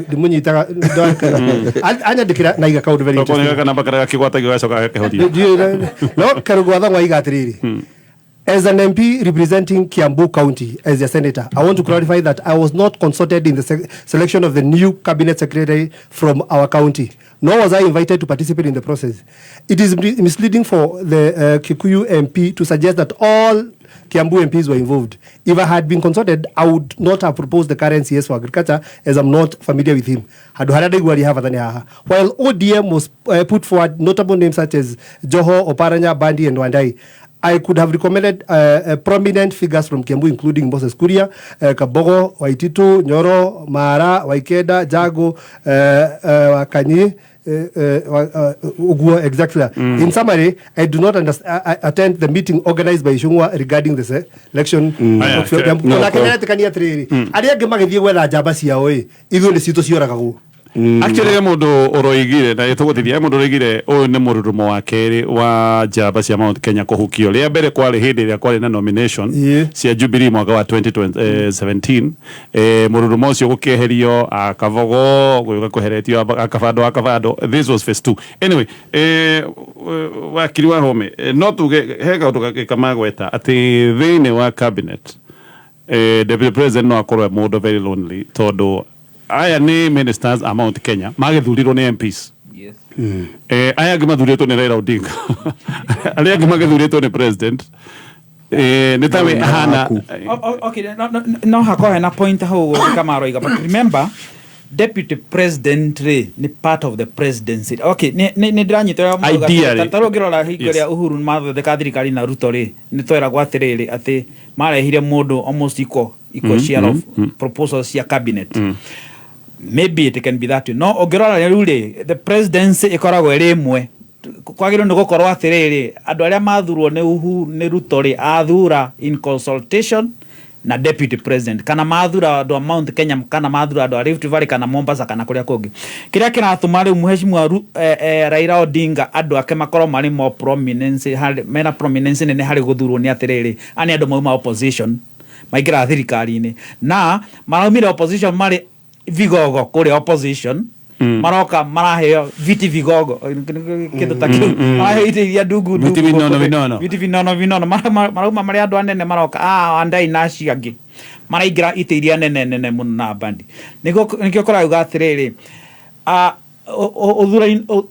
Ndimũnyitaga ndakena. Anyandĩkĩra na iga kaũndũ very Tokorwo nĩ interesting. gaka namba karĩa gakĩgwatagio gacoka gakĩhoria. No Karũngũ wa Thang'wa aiga atĩrĩrĩ, as an MP representing Kiambu County as a senator, I want to clarify that I was not consulted in the selection of the new cabinet secretary from our county, nor was I invited to participate in the process. It is misleading for the Kikuyu MP to suggest that all Kiambu MPs were involved. If I had been consulted, I would not have proposed the current CS for agriculture, as I'm not familiar with him. Handũ harĩa ndaigua rĩ bata nĩ haha. While ODM was put forward notable names such as Joho, Oparanya, Bandi, and Wandai, I could have recommended prominent figures from Kiambu, including Moses Kuria, Kabogo, Waititu, Nyoro, Mara, Waikenda, Jago, Wakanyi, Ũguo exactly. In summary, I do not attend the meeting organized by Ichung'wa regarding the selection. Aya, no, Onake no. nĩaretĩkania atĩrĩrĩ, arĩa angĩ magĩthiĩ gwetha njamba ciao ĩ, ithuĩ nĩ citũ cioragagwo. Actually he mũndũ ũroigire na tũgũtithia, he mũndũ ũroigire ũyũ nĩ mũrurumo wa kerĩ wa njamba cia Mount Kenya kũhukio. Rĩa mbere kwarĩ hĩndĩ ĩrĩa kwarĩ na nomination cia Jubilee mwaka wa 2017. Mũrurumo ũcio gũkĩeherio akavogo gũgĩũka kweheretio akabando akabando. This was phase 2. Anyway, wakiri wa Home, no tuge he kaũndũ gĩkamagweta atĩ thĩinĩ wa cabinet, deputy president no akorwo e mũndũ very lonely, tondũ aya nĩ ministers a Mount Kenya magĩthurirwo nĩ MPs. Aya angĩ mathurĩtwo nĩ Raila Odinga, arĩa angĩ magĩthurĩtwo nĩ president. Nĩ tawe ahana. Okay, no hakorwo hena point hau ũguo kamaroiga, but remember deputy president rĩ nĩ part of the presidency. Okay, nĩ ndĩranyita ũrĩa mũrauga. Ideally. Ta rĩu ũngĩrora hingo ĩrĩa Uhuru mathondeka thirikari na Ruto rĩ, nĩ tweragwo atĩrĩrĩ atĩ marehire mũndũ almost equal share of proposals cia cabinet. Maybe it can be that way, no ũngĩrora rĩu rĩ, the presidency ĩkoragwo ĩrĩ ĩmwe. Kwagĩrĩirwo nĩ gũkorwo atĩrĩrĩ, andũ arĩa mathurwo nĩ Uhuru nĩ Ruto rĩ, athura in consultation na deputy president, kana mathura andũ a Mount Kenya, kana mathura andũ a Rift Valley kana Mombasa kana kũrĩa kũngĩ. Kĩrĩa kĩratũma rĩu mheshimiwa Raila Odinga andũ ake makorwo marĩ more prominence harĩ, mena prominence nene harĩ gũthurwo nĩ atĩrĩrĩ, aya nĩ andũ mauma opposition maingĩra thirikari-inĩ, na maraumire opposition marĩ vigogo kũrĩa opposition, maroka maraheo viti vigogo, kĩndũ ta kĩu, maraheo itĩ iria ndungu. Viti Ndungu vinono, gũkũ thĩ. Vinono. Viti vinono vinono. Marauma marĩ andũ anene, maroka andai na acio angĩ maraingĩra itĩ iria nene nene mũno na bandi. Nĩkĩo kũrauga atĩrĩrĩ,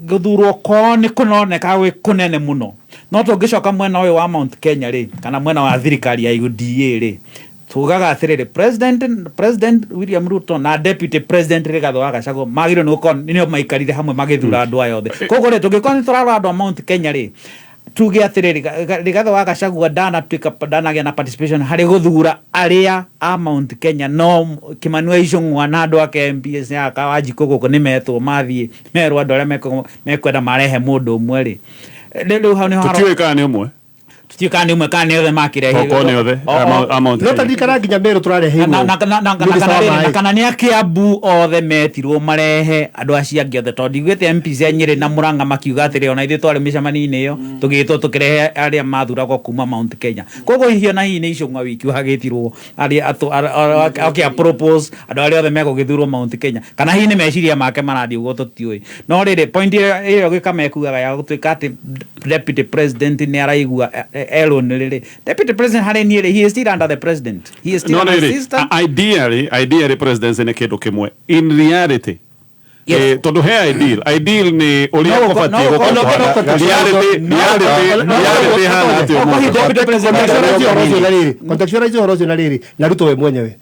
gũthurwo kwao nĩ kũroneka gwĩ kũnene mũno, no tũngĩcoka mwena ũyũ wa Mount Kenya rĩ, kana mwena wa thirikari ya UDA rĩ, tugaga atĩrĩrĩ, president William Ruto na deputy president Rigathi wa Gachagua magĩrĩirwo nĩ gũkorwo nĩo maikarire hamwe magĩthura andũ aya othe. Koguo rĩ, tũngĩkorwo nĩ tũrarora andũ a Mount Kenya rĩ, tuge atĩrĩrĩ, Rigathi wa Gachagua ndanatuĩka, ndanagĩa na participation harĩ gũthura arĩa a Mount Kenya, no Kimani wa Ichung'wa na andũ ake MPs aka Wanjikũ gũkũ nĩ metwo, mathiĩ merwo andũ arĩa mekwenda marehe mũndũ ũmwe rĩ. Rĩu hau nĩho Tũtiũĩ kana nĩ ũmwe. Tũtiũĩ kana nĩ ũmwe kana nĩ othe makĩrehe. Okorwo nĩ othe, a Mount No Kenya. taririkana nginya Meru tũrareheirwo Na Minister kana wa rĩrĩ, na maĩ. kana nĩ a Kiambu othe metirwo marehe andũ acio angĩ othe, tondũ ndiguĩte MPs a Nyĩrĩ na Murang'a makiuga atĩrĩ, ona ithuĩ twarĩ mĩcemanio-inĩ ĩyo tũgĩtwo tũkĩrehe arĩa mathuragwo kuma Mount Kenya. Koguo hihi ona hihi nĩ Ichung'wa wiki wagĩtirwo arĩa okay, a propose andũ arĩa othe megũgĩthurwo Mount Kenya, kana hihi nĩ meciria make marathiĩ ũguo, tũtiũĩ. No rĩrĩ, point ĩyo gĩkamekuaga ya gũtuĩka atĩ deputy president nĩ araigua alone rĩrĩ, deputy president harĩ niĩ rĩ, he is still under the president, he is still No an rĩrĩ, assistant. Ideally presidency nĩ kĩndũ kĩmwe. In reality, tondũ he ideal nĩ ũrĩa No, kũbatiĩ no, gũkorwo no, kũhana. no, no, Reality ĩhana atĩa ũmũthĩ? Deputy president. Contextualize ũhoro ũcio na rĩrĩ, contextualize ũhoro ũcio na rĩrĩ, na Ruto we mwenyewe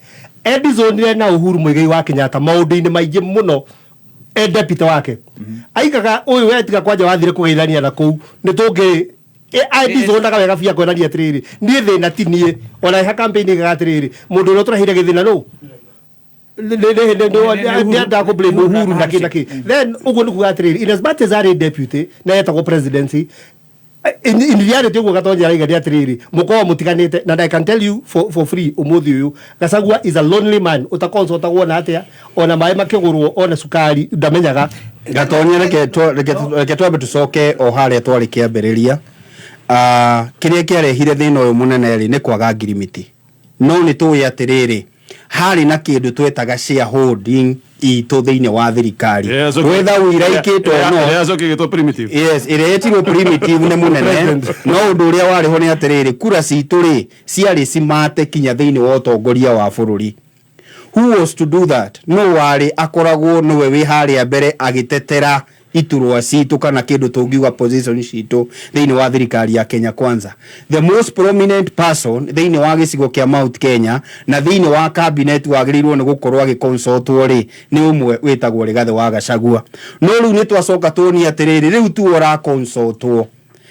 Edisonire na Uhuru Muigai wa Kenyatta maũndũ-inĩ maingĩ mũno. E deputy wake aigaga ũyũ we tiga kwanja wathire kũgeithania na kũu nĩ tũngĩ Edisonaga wega biũ akonania atĩrĩrĩ, niĩ thĩna ti niĩ, ona ha campaign igaga atĩrĩrĩ, mũndũ ũrĩa ũtũreheire gĩthĩna nũ ndĩendaga kũ blame Uhuru na kĩ na kĩ. Then ũguo nĩ kuga atĩrĩrĩ, in as much as arĩ deputy na etagwo presidency, in reality ũguo Gatonye araiga nĩ atĩrĩrĩ, mũkoragwo mũtiganĩte. Na I can tell you for free, ũmũthĩ ũyũ Gachagua is a lonely man ũtaconsultagwo na atĩa, ona maĩ makĩgũrwo, ona cukari ndamenyaga. Gatonye, reke twambe tũcoke o harĩa twarĩ kĩambĩrĩria. Kĩrĩa kĩarehire thĩna ũyũ mũnene rĩ, nĩ kwaga ngirimiti, no nĩ tũĩ atĩrĩrĩ, harĩ na kĩndũ twetaga shareholding itũ thĩinĩ wa thirikari, whether we like it or not. Ĩrĩa yacokire primitive. Yes, ĩrĩa yetirwo primitive nĩ mũnene, no ũndũ ũrĩa warĩ ho nĩ atĩrĩrĩ, kura citũ rĩ ciarĩ cimate kinya thĩinĩ wa ũtongoria wa bũrũri. Who was to do that? No warĩ akoragwo nĩwe wĩ harĩa mbere agĩtetera iturwa citũ kana kĩndũ tũngiuga position citũ thĩinĩ wa thirikari ya Kenya Kwanza. The most prominent person thĩinĩ wa gĩcigo kĩa Mount Kenya na thĩinĩ wa cabinet wagĩrĩirwo nĩ gũkorwo agĩconsultwo rĩ, nĩ ũmwe wĩtagwo Rigathĩ wa Gachagua. No rĩu nĩ twacoka tuonia atĩrĩrĩ, rĩu tuo ũraconsultwo,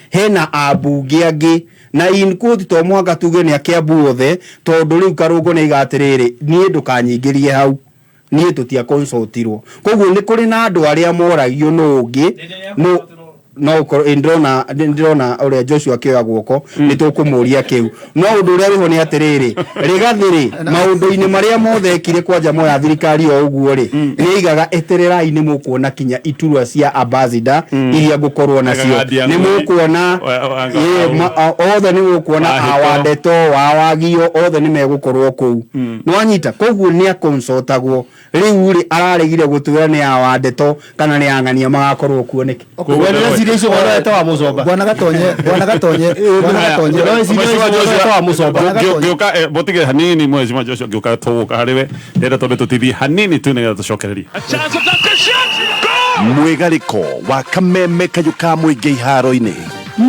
hena ambunge angĩ, na in quote to mũhaka tuge nĩ a Kiambu othe, tondũ rĩu Karũngũ nĩ aiga atĩrĩrĩ, niĩ ndũkanyingĩrie hau. Niĩ tũtia consultirwo, koguo nĩ kũrĩ na andũ arĩa moragio nũ ũngĩ no no ũkorwo ĩ, ndĩrona ndĩrona ũrĩa Joshua akĩoya guoko, nĩ tũkũmũria kĩu. No ũndũ ũrĩa wĩho nĩ atĩrĩrĩ, Rigathĩ rĩ, maũndũ-inĩ marĩa mothe ekire kwanja moya thirikari o ũguo rĩ, nĩ aigaga etererai nĩ mũkuona kinya iturwa cia ambassador iria ngũkorwo nacio. Aigaga nĩ mũkuona othe, nĩ mũkuona. Wahĩto. Awandeto wawagio othe nĩ megũkorwo kũu, nĩwanyita? Koguo nĩ akonsultagwo. Rĩu rĩ, araregire gũtwĩra nĩ awandeto kana nĩ ang'ania magakorwo kuo nĩkĩ? Ndĩreciria icio ũhoro wa mũcomba. Bwana Gatonye, bwana Gatonye, bwana Gatonye. Ndĩreciria icio ũhoro wa mũcomba. Ngĩũka mũtige hanini, mheshimiwa Joshua, ngĩũka tũgũka harĩ we, ndĩrenda twambe tũtithie hanini tu nĩgetha tũcokererie. Mwĩgarĩko wa kameme kayũ ka mũingĩ iharo-inĩ.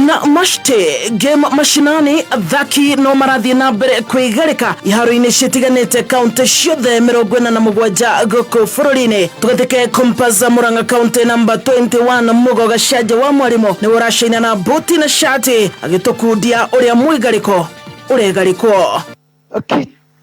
Na mashte game mashinani, athaki no marathiĩ na mbere kwĩgarĩka iharo-inĩ citiganĩte kaunti ciothe 47 gũkũ bũrũri-inĩ. Tũgathike Compass Murang'a kaunti namba 21, Mugo Gacanja wa Mwarimũ nĩwe ũracaina na buti na shati agĩtũkundia ũrĩa mwĩgarĩko ũregarĩkwo.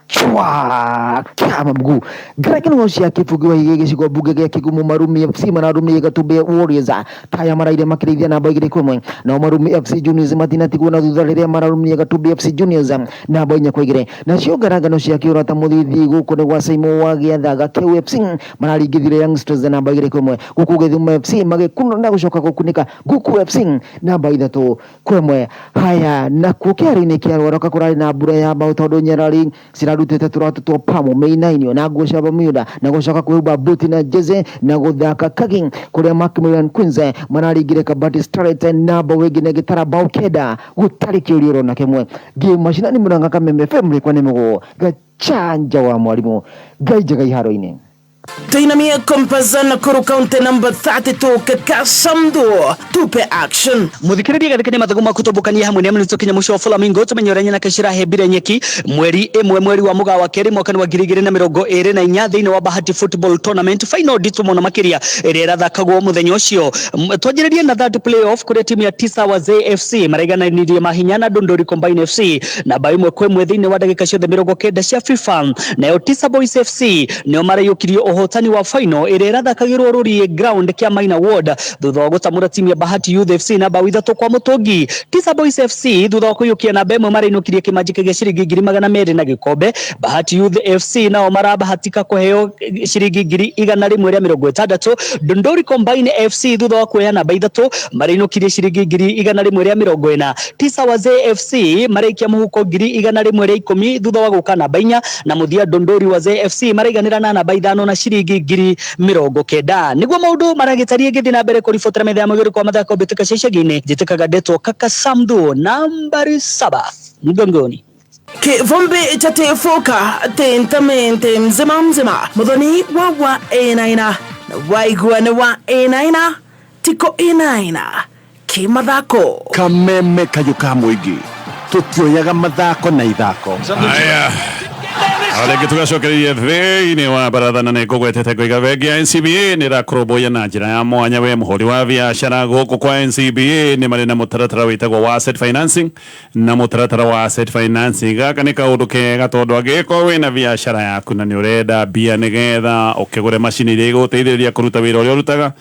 Kichwa kama mguu ngerekano cia kĩbungo wa gĩcigo mbunge gĩa Kĩgumo, Marumi FC mararumire Gatumbe Warriors taya maraire makĩrĩithia namba 2-1. Nao Marumi FC Juniors matinatigwo na thutha rĩrĩa mararumire Gatumbe FC Juniors namba 4-2. Nacio ngarangano cia kĩũrata mũthithi gũkũ nĩ gwa Saimo wa Gĩathaga, Kĩu FC mararingithire Youngsters namba 2-1. Gũkũ Gĩthumo FC magĩkunũra na gũcoka gũkunĩka Guku FC namba 3-1. Haya, nakuo kĩharo-inĩ kĩa Rwaroka kũrarĩ na mbura ya mbaũ tondũ nyarari cirarutĩte tũratũ twa pamu mĩinainio na nguo cia Bermuda na gũcoka kwĩhumba buti na jezi na gũthaka kagi, kũrĩa Macmillan Queens mararingire Kabati Starlet namba wĩngĩ na gĩtara bao 9 gũtarĩ kĩũria oro na kĩmwe. Ngĩ macinani Murang'a, Kameme FM, rĩkwa nĩ Mũgũ Gachanja wa Mwarimũ, Ngai njega iharo-inĩ. Tuinamie Compass Nakuru county number 32, Kakasamdu tupe action. Muthikiriria gathike ni mathagu maku tumbukanie hamwe ni amwe kinya mucio wa Flamingo, tumenye uria nyanake cirahembire nyeki mweri ĩmwe mweri wa Mũgaa wa kerĩ mwaka wa 2024 thĩinĩ wa Bahati Football Tournament final nditũ mũno makĩria ĩrĩa ĩrathakagwo mũthenya ũcio. Twanjĩrĩrie na third playoff kũrĩa timu ya Tisa Wazee FC maraigananirie mahinya na Dondori Combine FC namba 1-1 thĩinĩ wa ndagĩka ciothe 90 cia FIFA. Nayo Tisa Boys FC nĩo maraiyũkirie ũhotani wa final ĩrĩa ĩrathakagĩrwo Rũriĩ ground kĩa Maina Ward thutha wa gũtamũra timu ya Bahati Youth FC na bao 3 kwa mũtũngi. Tisa Boys FC thutha wa kũiyũkia namba 1 marainũkirie kĩmanjĩka gĩa ciringi 200,000 na gĩkombe. Bahati Youth FC nao marabahatika kũheo ciringi 160,000. Dondori Combine FC thutha wa kuoya namba 3 marainũkirie ciringi 140,000. Tisa Wazee FC maraikia mũhuko 110,000 thutha wa gũka namba 4, na mũthia Dondori Wazee FC maraiganĩra na namba 5 na ciringi 90,000. Nĩguo maũndũ maragĩtarie ngĩthiĩ na mbere kũribotera metha ya mũgĩrĩko wa mathako mbĩtĩka cia icagi-inĩ, njĩtĩkaga ndetwo Kaka Samdu, nambari 7 mgongoni. Kivumbi cha tifuka tentamente mzima mzima muthoni wa wa inaina na waigua nĩ wa inaina tiko inaina kimathako. Kameme kayũ ka mũingĩ, tũtioyaga mathako na ithako. Aya, rĩngĩ tũgacokereria thĩinĩ wa baratha na nĩ ngũgwetete ngoiga bengi ya NCBA nĩ ĩrakũrũmbũiya na njĩra ya mwanya we mũhũri wa biacara. Gũkũ kwa NCBA nĩ marĩ na mũtaratara wĩtagwo wa asset financing, na mũtaratara wa asset financing gaka nĩ kaũndũ kega tondũ angĩgĩkorwo wĩna biacara yaku na nĩ ũrenda mbia nĩgetha ũkĩgũre macini iria igũgũteithĩrĩria kũruta wĩra ũrĩa ũrutaga,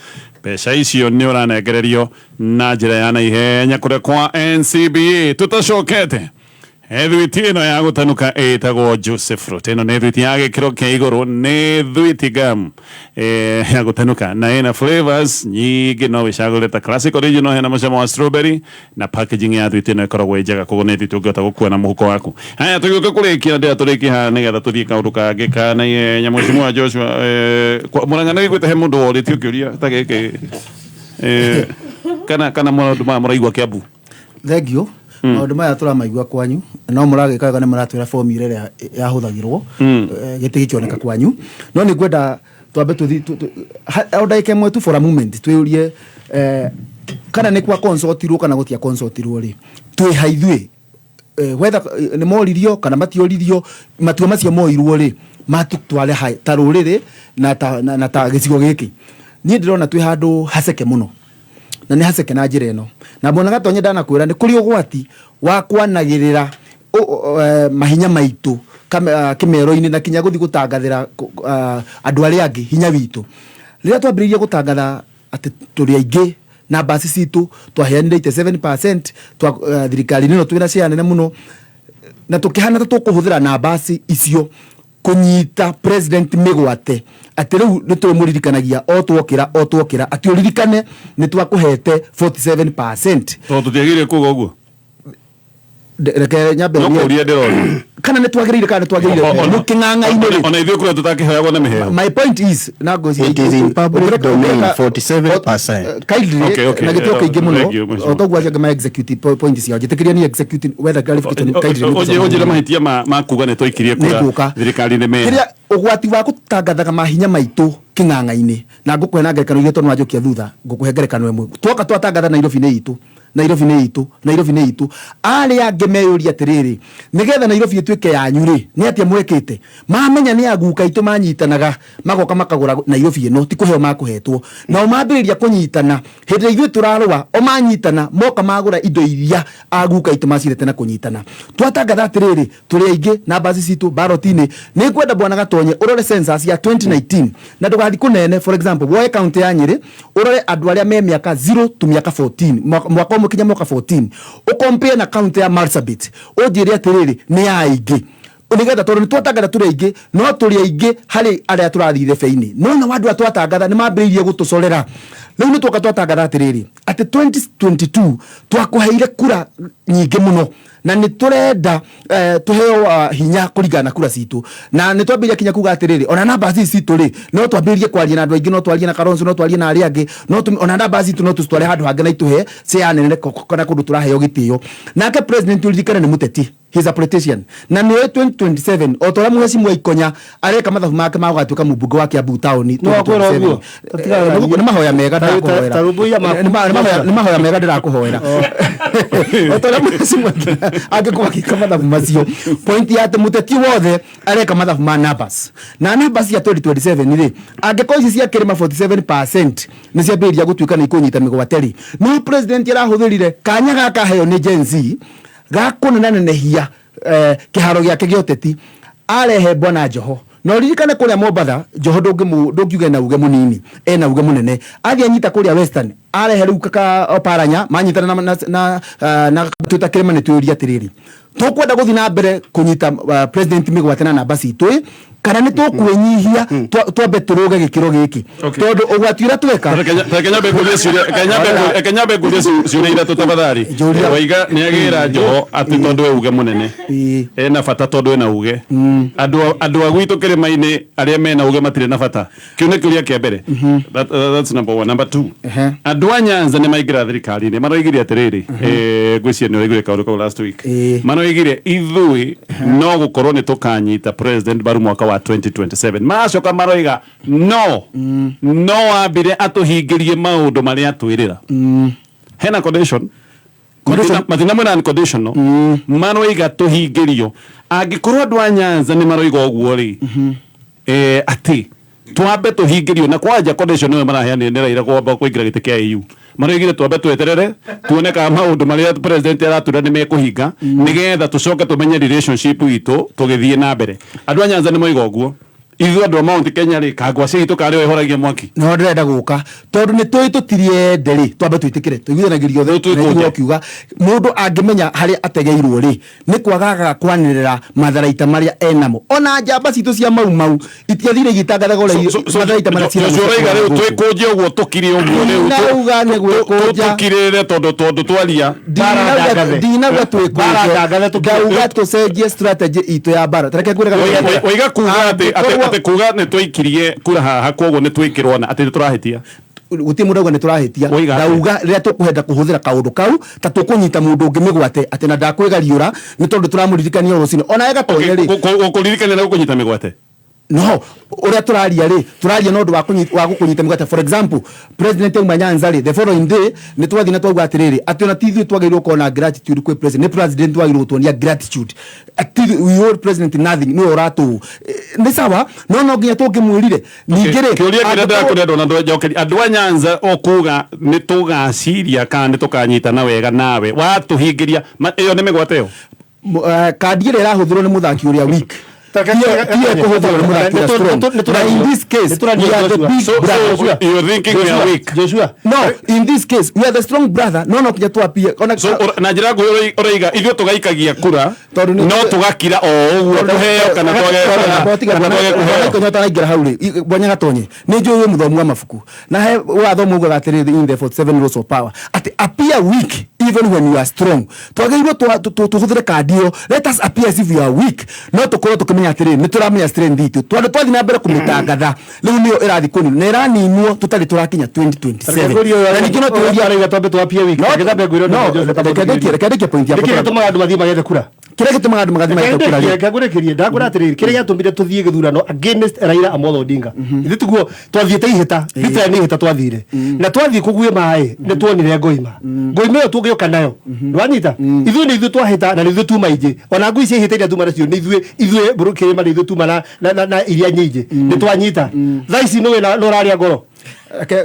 mbeca icio nĩ ũranengererio na njĩra ya naihenya kũrĩa kwa NCBA. Tũtacokete thwiti ĩno ya gũtanuka ĩtagwo Juice Fruit. Ĩno nĩ thwiti ya gĩkĩro kĩa igũrũ, nĩ thwiti gum ya gũtanuka na ĩna flavors nyingĩ, no wĩcagũre ta classic, original, hena mũcamo wa strawberry, na packaging ya thwiti ĩno ĩkoragwo ĩ njega, koguo nĩ thwiti ũngĩhota gũkua na mũhuko waku. Haya, tũgĩũka kũrĩkia, ndĩra tũrĩkie haha nĩgetha tũthiĩ kaũndũ kangĩ ka naihenya. Mheshimiwa Joshua, Mũrang'a nĩ wĩiguĩte he mũndũ worĩtio kĩũria ta gĩkĩ, kana maũndũ maya mũraigua Kĩambu? Thank you. Maũndũ maya tũramaigua kwanyu, no mũragĩka wega nĩ mũratwĩra formula ĩrĩa yahũthagĩrwo gĩtĩ gĩkĩoneka kwanyu, no nĩ ngwenda twambe tũthi o ndagĩka ĩmwe tu, for a moment, twĩyũrie kana nĩ kwa consultirwo kana gũtia consultirwo rĩ, twĩ ha ithuĩ, whether nĩ moririo kana matioririo, matua macio moirwo rĩ, matũtware ha ta rũrĩrĩ na ta gĩcigo gĩkĩ? Niĩ ndĩrona twĩ handũ haceke mũno, na nĩ haceke na njĩra ĩno, na mbona Gatonye ndanakwĩra nĩ kũrĩ ũgwati wa kwanagĩrĩra mahinya maitũ. Kĩmero-inĩ na kinya gũthiĩ gũtangathĩra andũ arĩa angĩ hinya witũ. Rĩrĩa twambĩrĩirie gũtangatha atĩ tũrĩ aingĩ na mbasi citũ, twaheanire 87% twa thirikari-inĩ ĩno twĩna share nene mũno, na tũkĩhana ta tũkũhũthĩra nambasi icio kũnyita president mĩgwate, atĩ rĩu nĩ tũmũririkanagia o twokĩra o twokĩra atĩ ũririkane nĩ twakũhete 47%. Tondũ tũtiagĩrĩire kuga ũguo. Reke nyambe No kũria ndĩroria. Kana nĩ twagĩrĩire, kana nĩ twagĩrĩire mũkĩng'ang'a-inĩ rĩ. Ona ithuĩ kũrĩa tũtakĩheagwo na mĩheo. My point is na ngwĩciria It is in public domain, 47%. Kindly. Okay. Na gĩtĩo kĩingĩ mũno. Thank you, mheshimiwa. O toguo acio angĩ ma execute point ciao, njĩtĩkĩria ni execute whether clarification kindly. Ũnjĩre mahĩtia ma kuga nĩ twaikirie kura Nĩngũka. thirikari-inĩ mea. Kĩrĩa ũgwati wa gũtangathaga mahinya maitũ kĩng'ang'a-inĩ, na ngũkũhe na ngerekano iria, tondũ nĩwanjokia thutha, ngũkũhe ngerekano ĩmwe. Twoka twatangatha Nairobi nĩ itũ, Nairobi nĩ itũ, Nairobi nĩ itũ, arĩa angĩ meyũria atĩrĩrĩ, nĩgetha Nairobi ĩtuĩke yanyu rĩ, nĩ atĩa mwekĩte? Mamenya nĩ aguka aitũ manyitanaga magoka makagũra Nairobi ĩno, ti kũheo makũhetwo. Nao mambĩrĩria kũnyitana hĩndĩ ĩrĩa ithuĩ tũrarũa, o manyitana moka magũra indo iria aguka aitũ macirete na kũnyitana. Twatangatha atĩrĩrĩ, tũrĩ aingĩ na mbasi citũ ballot-inĩ, nĩ ngwenda bwana Gatonye ũrore census ya 2019 na ndũgathiĩ kũnene. For example, woe kaunti ya Nyĩrĩ, ũrore andũ arĩa me mĩaka 0 to mĩaka 14, mwaka ũmwe kinya mwaka 14, ũkompare na kaunti ya Marsabit, ũnjĩre atĩrĩrĩ, nĩ ya aingĩ nĩgetha, tondũ nĩ twatangatha tũrĩ aingĩ, no tũrĩ aingĩ harĩ arĩa tũrathiĩ thebe-inĩ. No na andũ arĩa twatangatha nĩ mambĩrĩirie gũtũcorera. Rĩu nĩ twoka twatangatha atĩrĩrĩ, atĩ 2022 twakũheire kura nyingĩ mũno na nĩ tũrenda tũheo hinya kũringana na kura citũ, na nĩ twambĩrĩria kinya kuga atĩrĩrĩ, ona namba ici citũ rĩ, no twambĩrĩrie kwaria na andũ aingĩ, no twarie na Kalonzo, no twarie na arĩa angĩ, no ona namba citũ no tũcitware handũ hangĩ na itũhe share nene kana kũndũ tũraheo gĩtĩo. Nake president, ũririkane, nĩ mũteti. He's a politician na nĩoĩ 2027, o ta ũrĩa mũhecimua Ikonya areka mathabu make ma gũgatuĩka mũmbunge wa Kiambu taũni. No akwĩra ũguo? 2027. Nĩ mahoya mega ndĩrakũhoera. Ta rũmbũiya maku. Nĩ mahoya mega ndĩrakũhoera, o ta ũrĩa mũhecimua angĩkorwo agĩka mathabu macio. Point ya atĩ mũteti wothe areka mathabu ma numbers, na numbers cia 2027 rĩ, angĩkorwo ici cia kĩrĩma 47% nĩ ciambĩrĩria gũtuĩka nĩ ikũnyita mĩgwate rĩ, no president arahũthĩrire kanya gaka aheo nĩ Gen Z ga kũnenanenehia kĩharo gĩake gĩa ũteti, arehe bwana Joho. Na ũririkane kũrĩa Mombatha, Joho ndũngiuga ena uge mũnini, ena uge mũnene. Athiĩ anyita kũrĩa Western, arehe rĩu kaka Oparanya manyitana na twĩta kĩrĩma. Nĩ twĩũria atĩrĩrĩ, tũkwenda gũthiĩ na mbere kũnyita president mĩgwate na namba citũ ĩ, kana nĩ tũkwĩnyihia twambe tũrũge gĩkĩro gĩkĩ? Tondũ ũgwati ũrĩa tweka Reke nyambe ngũrie ciũria ithatũ tafadhali. Njũria. Waiga nĩ agĩra Joho atĩ tondũ we uge mũnene ena bata, tondũ ena uge, andũ a gwitũ kĩrĩma-inĩ arĩa mena uge matirĩ na bata. Kĩu nĩ kĩũria kĩa mbere. That's number one. Number two, andũ a Nyanza nĩ maingĩra thirikari-inĩ, maroigire atĩrĩrĩ, ngwĩciria nĩ ũraiguire kaũndũ kau last week, maroigire ithuĩ no gũkorwo nĩ tũkanyita president mbaru mwaka wa 2027. Maracoka maroiga no ambire atũhingĩrie maũndũ marĩa atwĩrĩra hena condition. Matina mwena unconditional maroiga tũhingĩrio. Angĩkorwo andũ a Nyanza nĩ maroiga ũguo rĩ, atĩ twambe tũhingĩrio na kwanja condition ĩyo maraheanire nĩ Raila kwamba kũingĩra gĩtĩ kĩa AU, maroigire twambe tweterere tuone kana maũndũ marĩa president aratwĩra nĩ mekũhinga, nĩgetha tũcoke tũmenye relationship itũ tũgĩthiĩ na mbere. Andũ a Nyanza nĩ moiga ũguo. Ithuĩ andũ a Mount Kenya rĩ, kangwacĩ itũ karĩ o ĩhoragia mwaki. No ndĩrenda gũka tondũ nĩ tũĩ tũtiriende rĩ, twambe twĩtĩkĩre tũiguithanagĩrio othe. Rĩu twĩkũnje. Na nĩguo ũkiuga mũndũ angĩmenya harĩa ategeirwo rĩ, nĩ kwagaga kwanĩrĩra matharaita marĩa enamo. Ona njamba citũ cia Mau Mau itiathire igĩtangathaga ũrĩa matharaita marĩa ciĩnamo. Joshua ũraiga rĩu twĩkũnje ũguo, tũkire ũguo rĩu Ndinauga nĩ gwĩkũnja. Tũkirĩrĩre tondũ twaria Ndinauga twĩkũnje, ndauga tũcenjie strategy itũ ya mbara. Tareke ngwĩre Waiga kuga atĩ kuga nĩ twaikirie kura haha, koguo nĩ twĩkĩrwo na atĩ nĩ tũrahĩtia. Gũtirĩ mũndũ auga nĩ tũrahĩtia. Waiga atĩa? Ndauga rĩrĩa tũkũhenda kũhũthĩra kaũndũ kau ta tũkũnyita mũndũ ũngĩ mĩgwate, atĩ na ndakwĩgariũra nĩ tondũ tũramũririkania o rũcinĩ ona ĩgatonye rĩ. Gũkũririkania na gũkũnyita mĩgwate. No ũrĩa tũraria rĩ, tũraria na ũndũ wa gũkũnyita mĩgwate. For example, president auma Nyanza rĩ, the following day nĩ twathiĩ na twauga atĩrĩrĩ, atĩ ona ti ithuĩ twagĩrĩirwo gũkorwo na gratitude kwĩ president, nĩ president wagĩrĩirwo gũtuonia gratitude. Ati we owe president nothing, nĩwe ũratũ nĩ sawa, no nginya tũngĩmwĩrire ningĩ rĩ. Kĩũria kĩrĩa Angĩkorwo- ndĩrakũria ndona njokeria andũ a Nyanza o kuga nĩ tũgaciria kana nĩ tũkanyitana wega nawe watũhingĩria. Ĩyo nĩ mĩgwate ĩyo. Kandi ĩrĩa ĩrahũthĩrwo nĩ mũthaki ũrĩa weak. Tiye kũhũthĩrwo nĩ mũthaki ũrĩa strong. Na in this case, we are the big brother. So you're thinking we are weak. Joshua. No, in this case, we are the strong brother. No, no kinya twapie. Ona So na njĩra nguhĩ ũroiga ithuĩ tũgaikagia kura Tondũ nĩ- no tũgakira o ũguo tũheo kana twage kana twage kũheo. Twage taraingĩra hau rĩ, Bwana Gatonye, nĩ njũĩ wĩ mũthomu wa mabuku na he wathoma ugaga atĩrĩrĩ in the 47 laws of power atĩ appear weak even when you are strong. Twagĩrĩirwo tũhũthĩre kandi ĩyo, let us appear as if we are weak, no tũkorwo tũkĩmenya atĩrĩrĩ nĩ tũramenya strength itũ, tondũ twathiĩ na mbere kũmĩtangatha rĩu nĩyo ĩrathiĩ kũninwo na ĩraninwo tũtarĩ tũrakinya 2027. Na ningĩ no tũũrie arauga twambe twapie wiki. No, Reke twambe ngwĩre no, ũndũ Joshua, twambe reke ndĩkie- reke ndĩkie point yakwa. Nĩkĩ gĩtũmaga andũ mathiĩ magethe kura? Kĩrĩa gĩtũmaga andũ magathiĩ magethe kura rĩ Reke ngũrĩkĩrie, ndakwĩra atĩrĩrĩ, kĩrĩa gĩatũmire tũthiĩ gĩthurano against Raila Amolo Odinga, ithuĩ tiguo twathiĩte ihĩta, literally nĩ ihĩta twathire, na twathiĩ kũguĩ maĩ nĩ tuonire ngoima, ngoima ĩyo tũngĩũka nayo, nĩwanyita, ithuĩ nĩ ithuĩ twahĩta na nĩ ithuĩ tuma ingĩ, ona ngui cia ihĩta iria tuma nacio nĩ ithuĩ, ithuĩ mbũrũ kĩrĩma nĩ ithuĩ tuma na iria nyingĩ, nĩ twanyita. Thaa ici nĩ wĩna nĩ ũrarĩa ngoro. Reke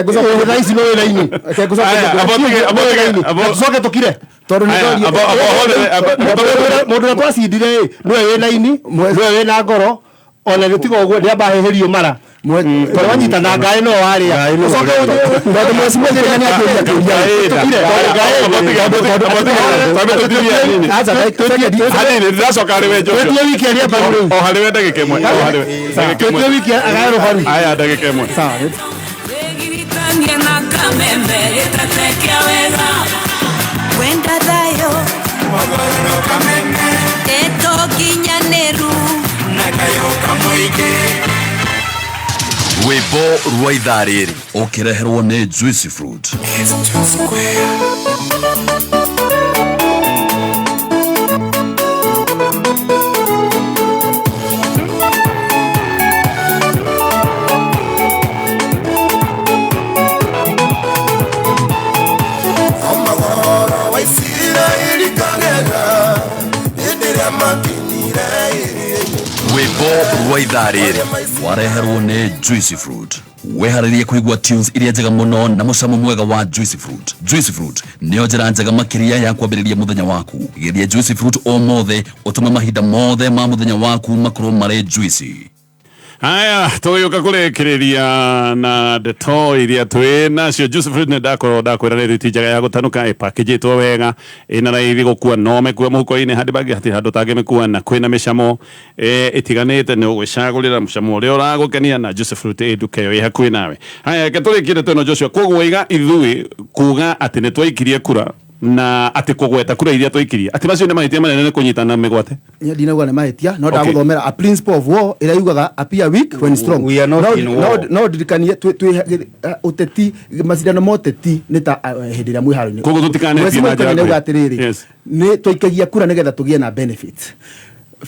ngũcokerie. Thaa ici nĩ wĩna ini. Reke ngũcokerie. Aya, Tucoke tũkire. Tondũ nĩ Aya, ndorie- Mũndũ ũrĩa twacindire ĩ nĩwe wĩna ini, nĩwe wĩna ngoro, ona nĩ tiga ũguo nĩ amba ahĩhĩrio mara, tondũ wanyita na ngaĩ no warĩa. Ũcoke Tondũ mheshimiwa Kĩrĩma nĩ akĩũria kĩũria. Aca, Hanini, ndĩracoka harĩ we Joshua. Twetie wiki arĩa mbaru rĩu. O harĩ we ndagĩka ĩmwe. O harĩ we. Ndagĩka ĩmwe. Twetie wiki agae rũbaru. Aya, ndagĩka ĩmwe. Sawa. Wĩgiritanie na kameme gĩtetekia wega Wenda thayo ndeto nginyanĩru. Rwĩmbo rwa ithaa rĩrĩ ũkĩreherwo nĩ Juicy Fruit. Omagoro wa Isiraeli kagega hĩndĩ ĩrĩa makinyire iria-inĩ. Rwĩmbo rwa ithaa rĩrĩ wareherwo nĩ Juicy Fruit. Weharĩrie kũigua tunes iria njega mũno na mũcamo mwega wa Juicy Fruit. Juicy Fruit nĩyo njĩra njega makĩria ya kwambĩrĩria mũthenya waku. Geria Juicy Fruit ũmũthĩ ũtũme mahinda mothe ma mũthenya waku makorwo marĩ juicy. Haya, tũgĩũka kũrĩkĩrĩria na ndeto iria twĩ nacio. Juicy Fruit nĩ ndakorwo ndakwĩra nĩ rwiti njega ya gũtanuka, ĩpakĩjĩtwo wega, ĩna raithi gũkua, no mĩkue mũhuko-inĩ handbag, hatirĩ handũ ũtangĩmĩkua, na kwĩna mĩcamo ĩtiganĩte, nĩ ũgwĩcagũrĩra mũcamo ũrĩa ũragũkenia, na Juicy Fruit ĩ nduka ĩyo ĩ hakuhĩ nawe. Haya, reke tũrĩkie ndeto ĩno Joshua. Koguo iga ithuĩ kuga atĩ nĩ twaikirie kura na atĩ kũgweta kura iria twaikirie atĩ macio nĩ mahĩtia manene nĩ kũnyitana mĩgwate. Niĩ ndinauga nĩ mahĩtia no Okay. ndagũthomera a principle of war ĩrĩa yugaga appear weak when strong. We are not No- in war. no ndirikanie ũteti, macindano ma ũteti nĩ ta hĩndĩ ĩrĩa mwĩ haro-inĩ. Koguo tũtikanethiĩ Mheshimiwa na njĩra Ikonya nĩauga nguhĩ. atĩrĩrĩ, Yes. nĩ twaikagia kura nĩgetha tũgĩe na benefits.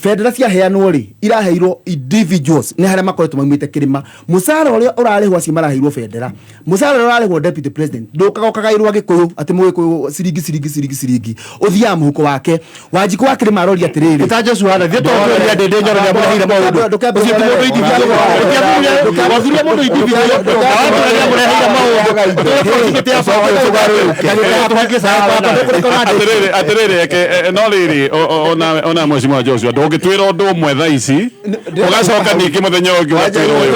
Bendera ciaheanwo rĩ, iraheirwo individuals, nĩ harĩa makoretwo maumĩte kĩrĩma. Mũcara ũrĩa ũrarĩhwo acio maraheirwo bendera, mũcara ũrĩa ũrarĩhwo deputy president ndũkaga ũkagaĩrwo agĩkũyũ atĩ mũgĩkũyũ ciringi ciringi ciringi ciringi, ũthiaga mũhuko wake. Wanjikũ wa kĩrĩma aroria atĩrĩrĩ, Ta Joshua hana, thiĩ tondũ nĩ andũ Ndindi Nyoro nĩamũreheire maũndũ. Ndũkembe- Ũcio ti mũndũ individual. Wathuria mũndũ individual, na wathuria nĩamũreheire maũndũ. Atĩrĩrĩ, atĩrĩrĩ, eke no rĩrĩ, ona mheshimiwa Joshua ndũngĩtwĩra ũndũ ũmwe thaa ici ũgacoka ningĩ mũthenya ũngĩ ũgatwĩra ũyũ.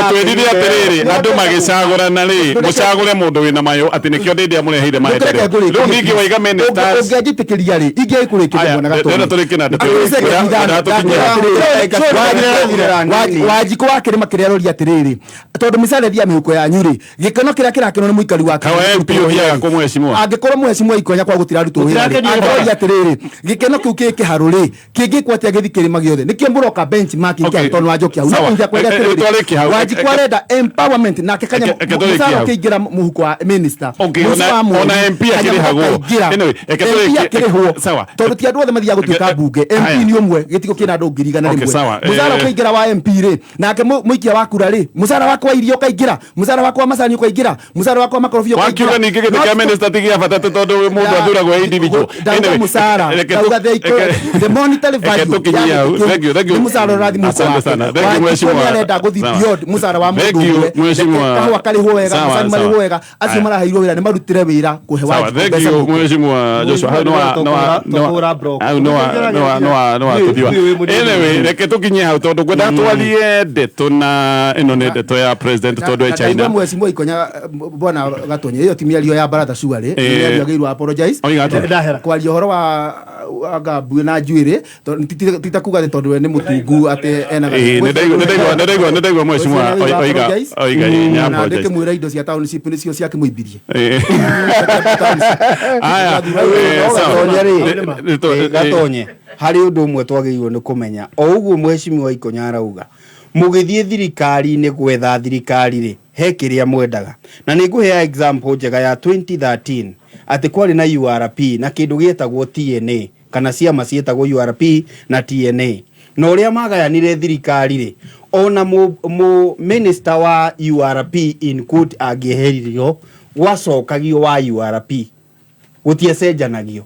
Ũtwĩrire atĩrĩrĩ, andũ magĩcagũrana rĩ, mũcagũre mũndũ wĩna mayũ atĩ nĩkĩo Ndindi amũreheire maendeleo. Rĩu ningĩ waiga ministers. Ũngĩanjĩtĩkĩria rĩ, ingĩkũrĩkĩria Aya, mwana ndĩrenda Gatonye. tũrĩkie na ndeto ĩyo. Wanjikũ wa kĩrĩma kĩrĩa aroria atĩrĩrĩ, tondũ mĩcara ĩthiaga mĩhuko yanyu rĩ, gĩkeno kĩrĩa kĩrakenwo nĩ mũikari wa Kawa MP ũthiaga kũ mheshimiwa? Angĩkorwo mheshimiwa Ikonya kwa gũtirarutwo wĩra rĩ, Gũtirakenio nĩ aroria atĩrĩrĩ, gĩkeno kĩu kĩ kĩharũ rĩ, kĩngĩkwo atĩa gĩthiĩ kĩrĩma gĩothe? Nĩkĩo mũroka benchmarking Okay. kĩa tondũ wa Njoki hau. No Sawa. point yakwa ĩrĩa atĩrĩrĩ, Twarĩkia hau. Wanjikũ arenda empowerment nake kanyamũ Eke- eke tũrĩkie mũcara hau. ũkĩingĩra mũhuko wa minister, Okay, mũico wa mweri, ona MP kanyamũ akĩrĩhagwo. gakaingĩra. Anyway, eke MP tũrĩkie- akĩrĩhwo. sawa. Tondũ ti andũ othe mathiaga gũtuĩka Eke- mbunge, MP Haya. nĩ ũmwe, gĩtigo kĩna andũ ngiri igana Okay, rĩmwe. sawa. Mũcara ũkĩingĩra wa MP rĩ, nake mũikia wa kura rĩ, mũcara wakwa wa irio ũkaingĩra, mũcara wakwa wa macani ũkaingĩra, mũcara wakwa wa makorobia Wakiuga ũkaingĩra. ningĩ gĩtĩ No kĩa minister ti gĩa bata tondũ mũndũ athuragwo e individual. Ndauga Anyway, mũcara, reke ndauga the monetary reke Reke value tũkinyie ya hau. gĩtĩ kĩu. Thank you, thank you. Nĩ mũcara ũrathiĩ mũhuko Asante wake. sana. Thank you, Wanjikũ mheshimiwa. nĩarenda gũthiĩ Sawa. beyond mũcara wa Thank mũndũ you, ũmwe. mheshimiwa. Reke kahũa karĩhwo wega Sawa, macani sawa. marĩhwo wega acio Aya. maraheirwo wĩra nĩ marutire wĩra kũhe Sawa, Wanjikũ thank mbeca you mũhuko. mheshimiwa Joshua. Hau Tũkũhũra block. no wa tuthiwa. Anyway, reke tukinye hau tondu ngwenda twarie ndeto na ĩno nĩ ndeto ya president tondu e Ndaigua China. mheshimiwa Ikonya bwana Gatonye ĩyo ti mĩario ya baratha surely Eh. nĩ mĩario agĩrĩirwo apologize Oiga atĩa? Ndahera. kwaria ũhoro wa ngambue na njuĩrĩ ti ta kuga atĩ tondũ we nĩ mũtungu atĩ ena Ĩĩ, nĩ ndaigua mheshimiwa oiga ĩĩ, nĩ na apologize. ndĩkĩmwĩra indo cia township nĩcio ciakĩmũimbirie Ĩĩ. Aya, sawa. Gatonye rĩ, Gatonye harĩ ũndũ ũmwe twagĩrĩirwo nĩ kũmenya o ũguo mheshimiwa Ikonya arauga mũgĩthiĩ thirikari-inĩ gwetha thirikari rĩ he kĩrĩa mwendaga na nĩ ngũhea example njega ya 2013 atĩ kwarĩ na URP na kĩndũ gĩetagwo TNA kana ciama ciĩtagwo URP na TNA na ũrĩa magayanire thirikari rĩ ona mũ minister wa URP in quote angĩeheririo gwacokagio wa URP gũtiacenjanagio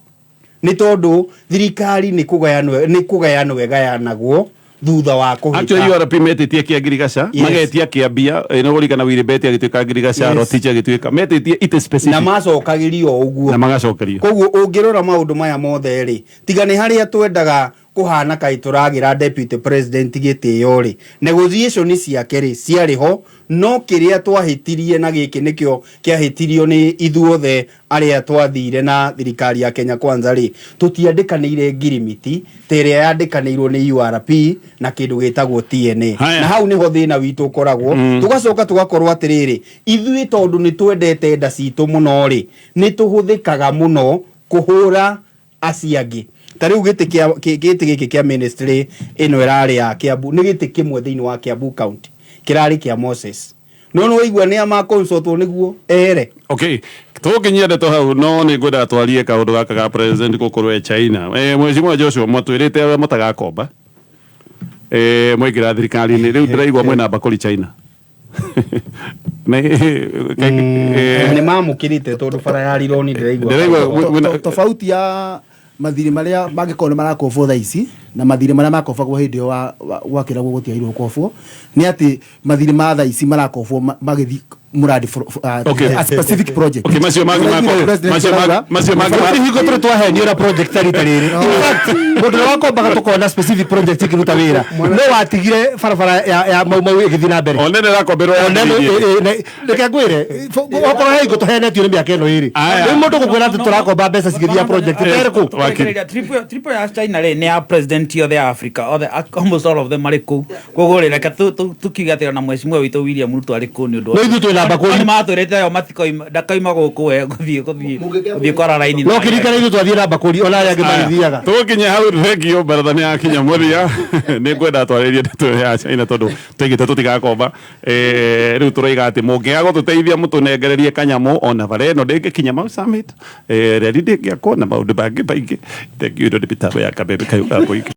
nĩ tondũ thirikari nĩ kũgayanwo nĩ kũgayanwo ĩgayanagwo thutha wa Actually kũhĩta URP metĩtie kĩa ngirigaca Yes. magetia kĩa mbia nĩ ũririkana Willy Bett agĩtuĩka ngirigaca Yes. Rotich agĩtuĩka metĩtie ite na specific macokagĩrio o ũguo na magacokerio koguo ũngĩrora maũndũ maya mothe rĩ tiga nĩ harĩa twendaga kũhana kaĩ tũragĩra deputy president gĩtĩo rĩ negotiation ciake rĩ ciarĩ ho no kĩrĩa twahĩtirie na gĩkĩ nĩkĩo kĩahĩtirio nĩ ithuothe arĩa twathire na thirikari ya Kenya Kwanza rĩ tũtiandĩkanĩire ngirimiti ta ĩrĩa yandĩkanĩirwo nĩ URP na kĩndũ gĩtagwo TNA Haya. na hau nĩho thĩna witũ ũkoragwo tũgacoka tũgakorwo atĩrĩrĩ ithuĩ tondũ nĩ twendete nda citũ mũno rĩ nĩ tũhũthĩkaga mũno kũhũra acio angĩ ta rĩu gĩtĩ kĩa gĩtĩ gĩkĩ kĩa ministry ĩno ĩrarĩ ya Kiambu nĩ gĩtĩ kĩmwe thĩinĩ wa Kiambu county kĩrarĩ kĩa Moses no nĩ waigua nĩ ama consultwo nĩguo ehere Okay, tũkinyia ndeto hau no nĩ ngwendaga twarie kaũndũ gaka ga president gũkorwo e China. Mheshimiwa Joshua mwatwĩrĩte arĩa mũtagakomba mwaingĩra thirikari-inĩ rĩu ndĩraigua mwĩna mbakũri China. Nĩ mamũkĩrĩte tondũ bara ya Rironi ndĩraigua Ndĩraigua Tofauti ya mathirĩ marĩa mangĩkorwo nĩ marakobwo thaa ici na mathirĩ marĩa makobagwo hĩndĩ ĩyo gwakĩragwo gũtiagĩrĩirwo gũkobwo nĩ atĩ mathirĩ ma thaa ici marakobwo magĩthiĩ mũradi Okay. a specific project. Okay, macio mangĩ Ũraiguire president macio mangĩ arauga? macio mangĩ Gũtirĩ hingo tũrĩ twahenio na project ta rita rĩrĩ. In fact, mũndũ ũrĩa wakombaga tũkona specific project ĩkĩruta wĩra no watigire barabara ya Mau Mau ĩgĩthiĩ na mbere. Onene ĩrakomberwo ya Onene, ngiri igĩrĩ. reke ngwĩre okorwo he hingo tũhenetio nĩ mĩaka ĩno ĩrĩ Aya. rĩu mũndũ gũkwĩra atĩ tũrakomba mbeca cigĩthiĩ project ĩterĩkũ Wakiri. Trip ya China rĩ nĩ ya president othe a Africa othe almost all of them marĩ kũu koguo rĩ reke tukiuge atĩ ona mheshimiwa witũ William Ruto arĩ kũu nĩ ũndũ No ithuĩ twĩna mbakũri. nĩ matwĩrĩte o matikoima ndakaima gũkũ we gũthiĩ kwara raini no kĩririkana ithuĩ twathiĩ na mbakũri ona arĩa angĩ magĩthiaga tũkinye hau thengio baratha nĩ yakinya mũthia nĩ ngwenda twarĩrie ndeto ya China tondũ twaigĩte tũtigakomba rĩu tũroiga atĩ mũngĩaga gũtũteithia mũtũnengererie kanyamũ ona bara ĩno ndĩngĩkinya Mau Summit reri ndĩngĩakwo na maũndũ mangĩ maingĩ thengio ĩno nĩ mĩtambo ya kabebe kayũ ka mũingĩ.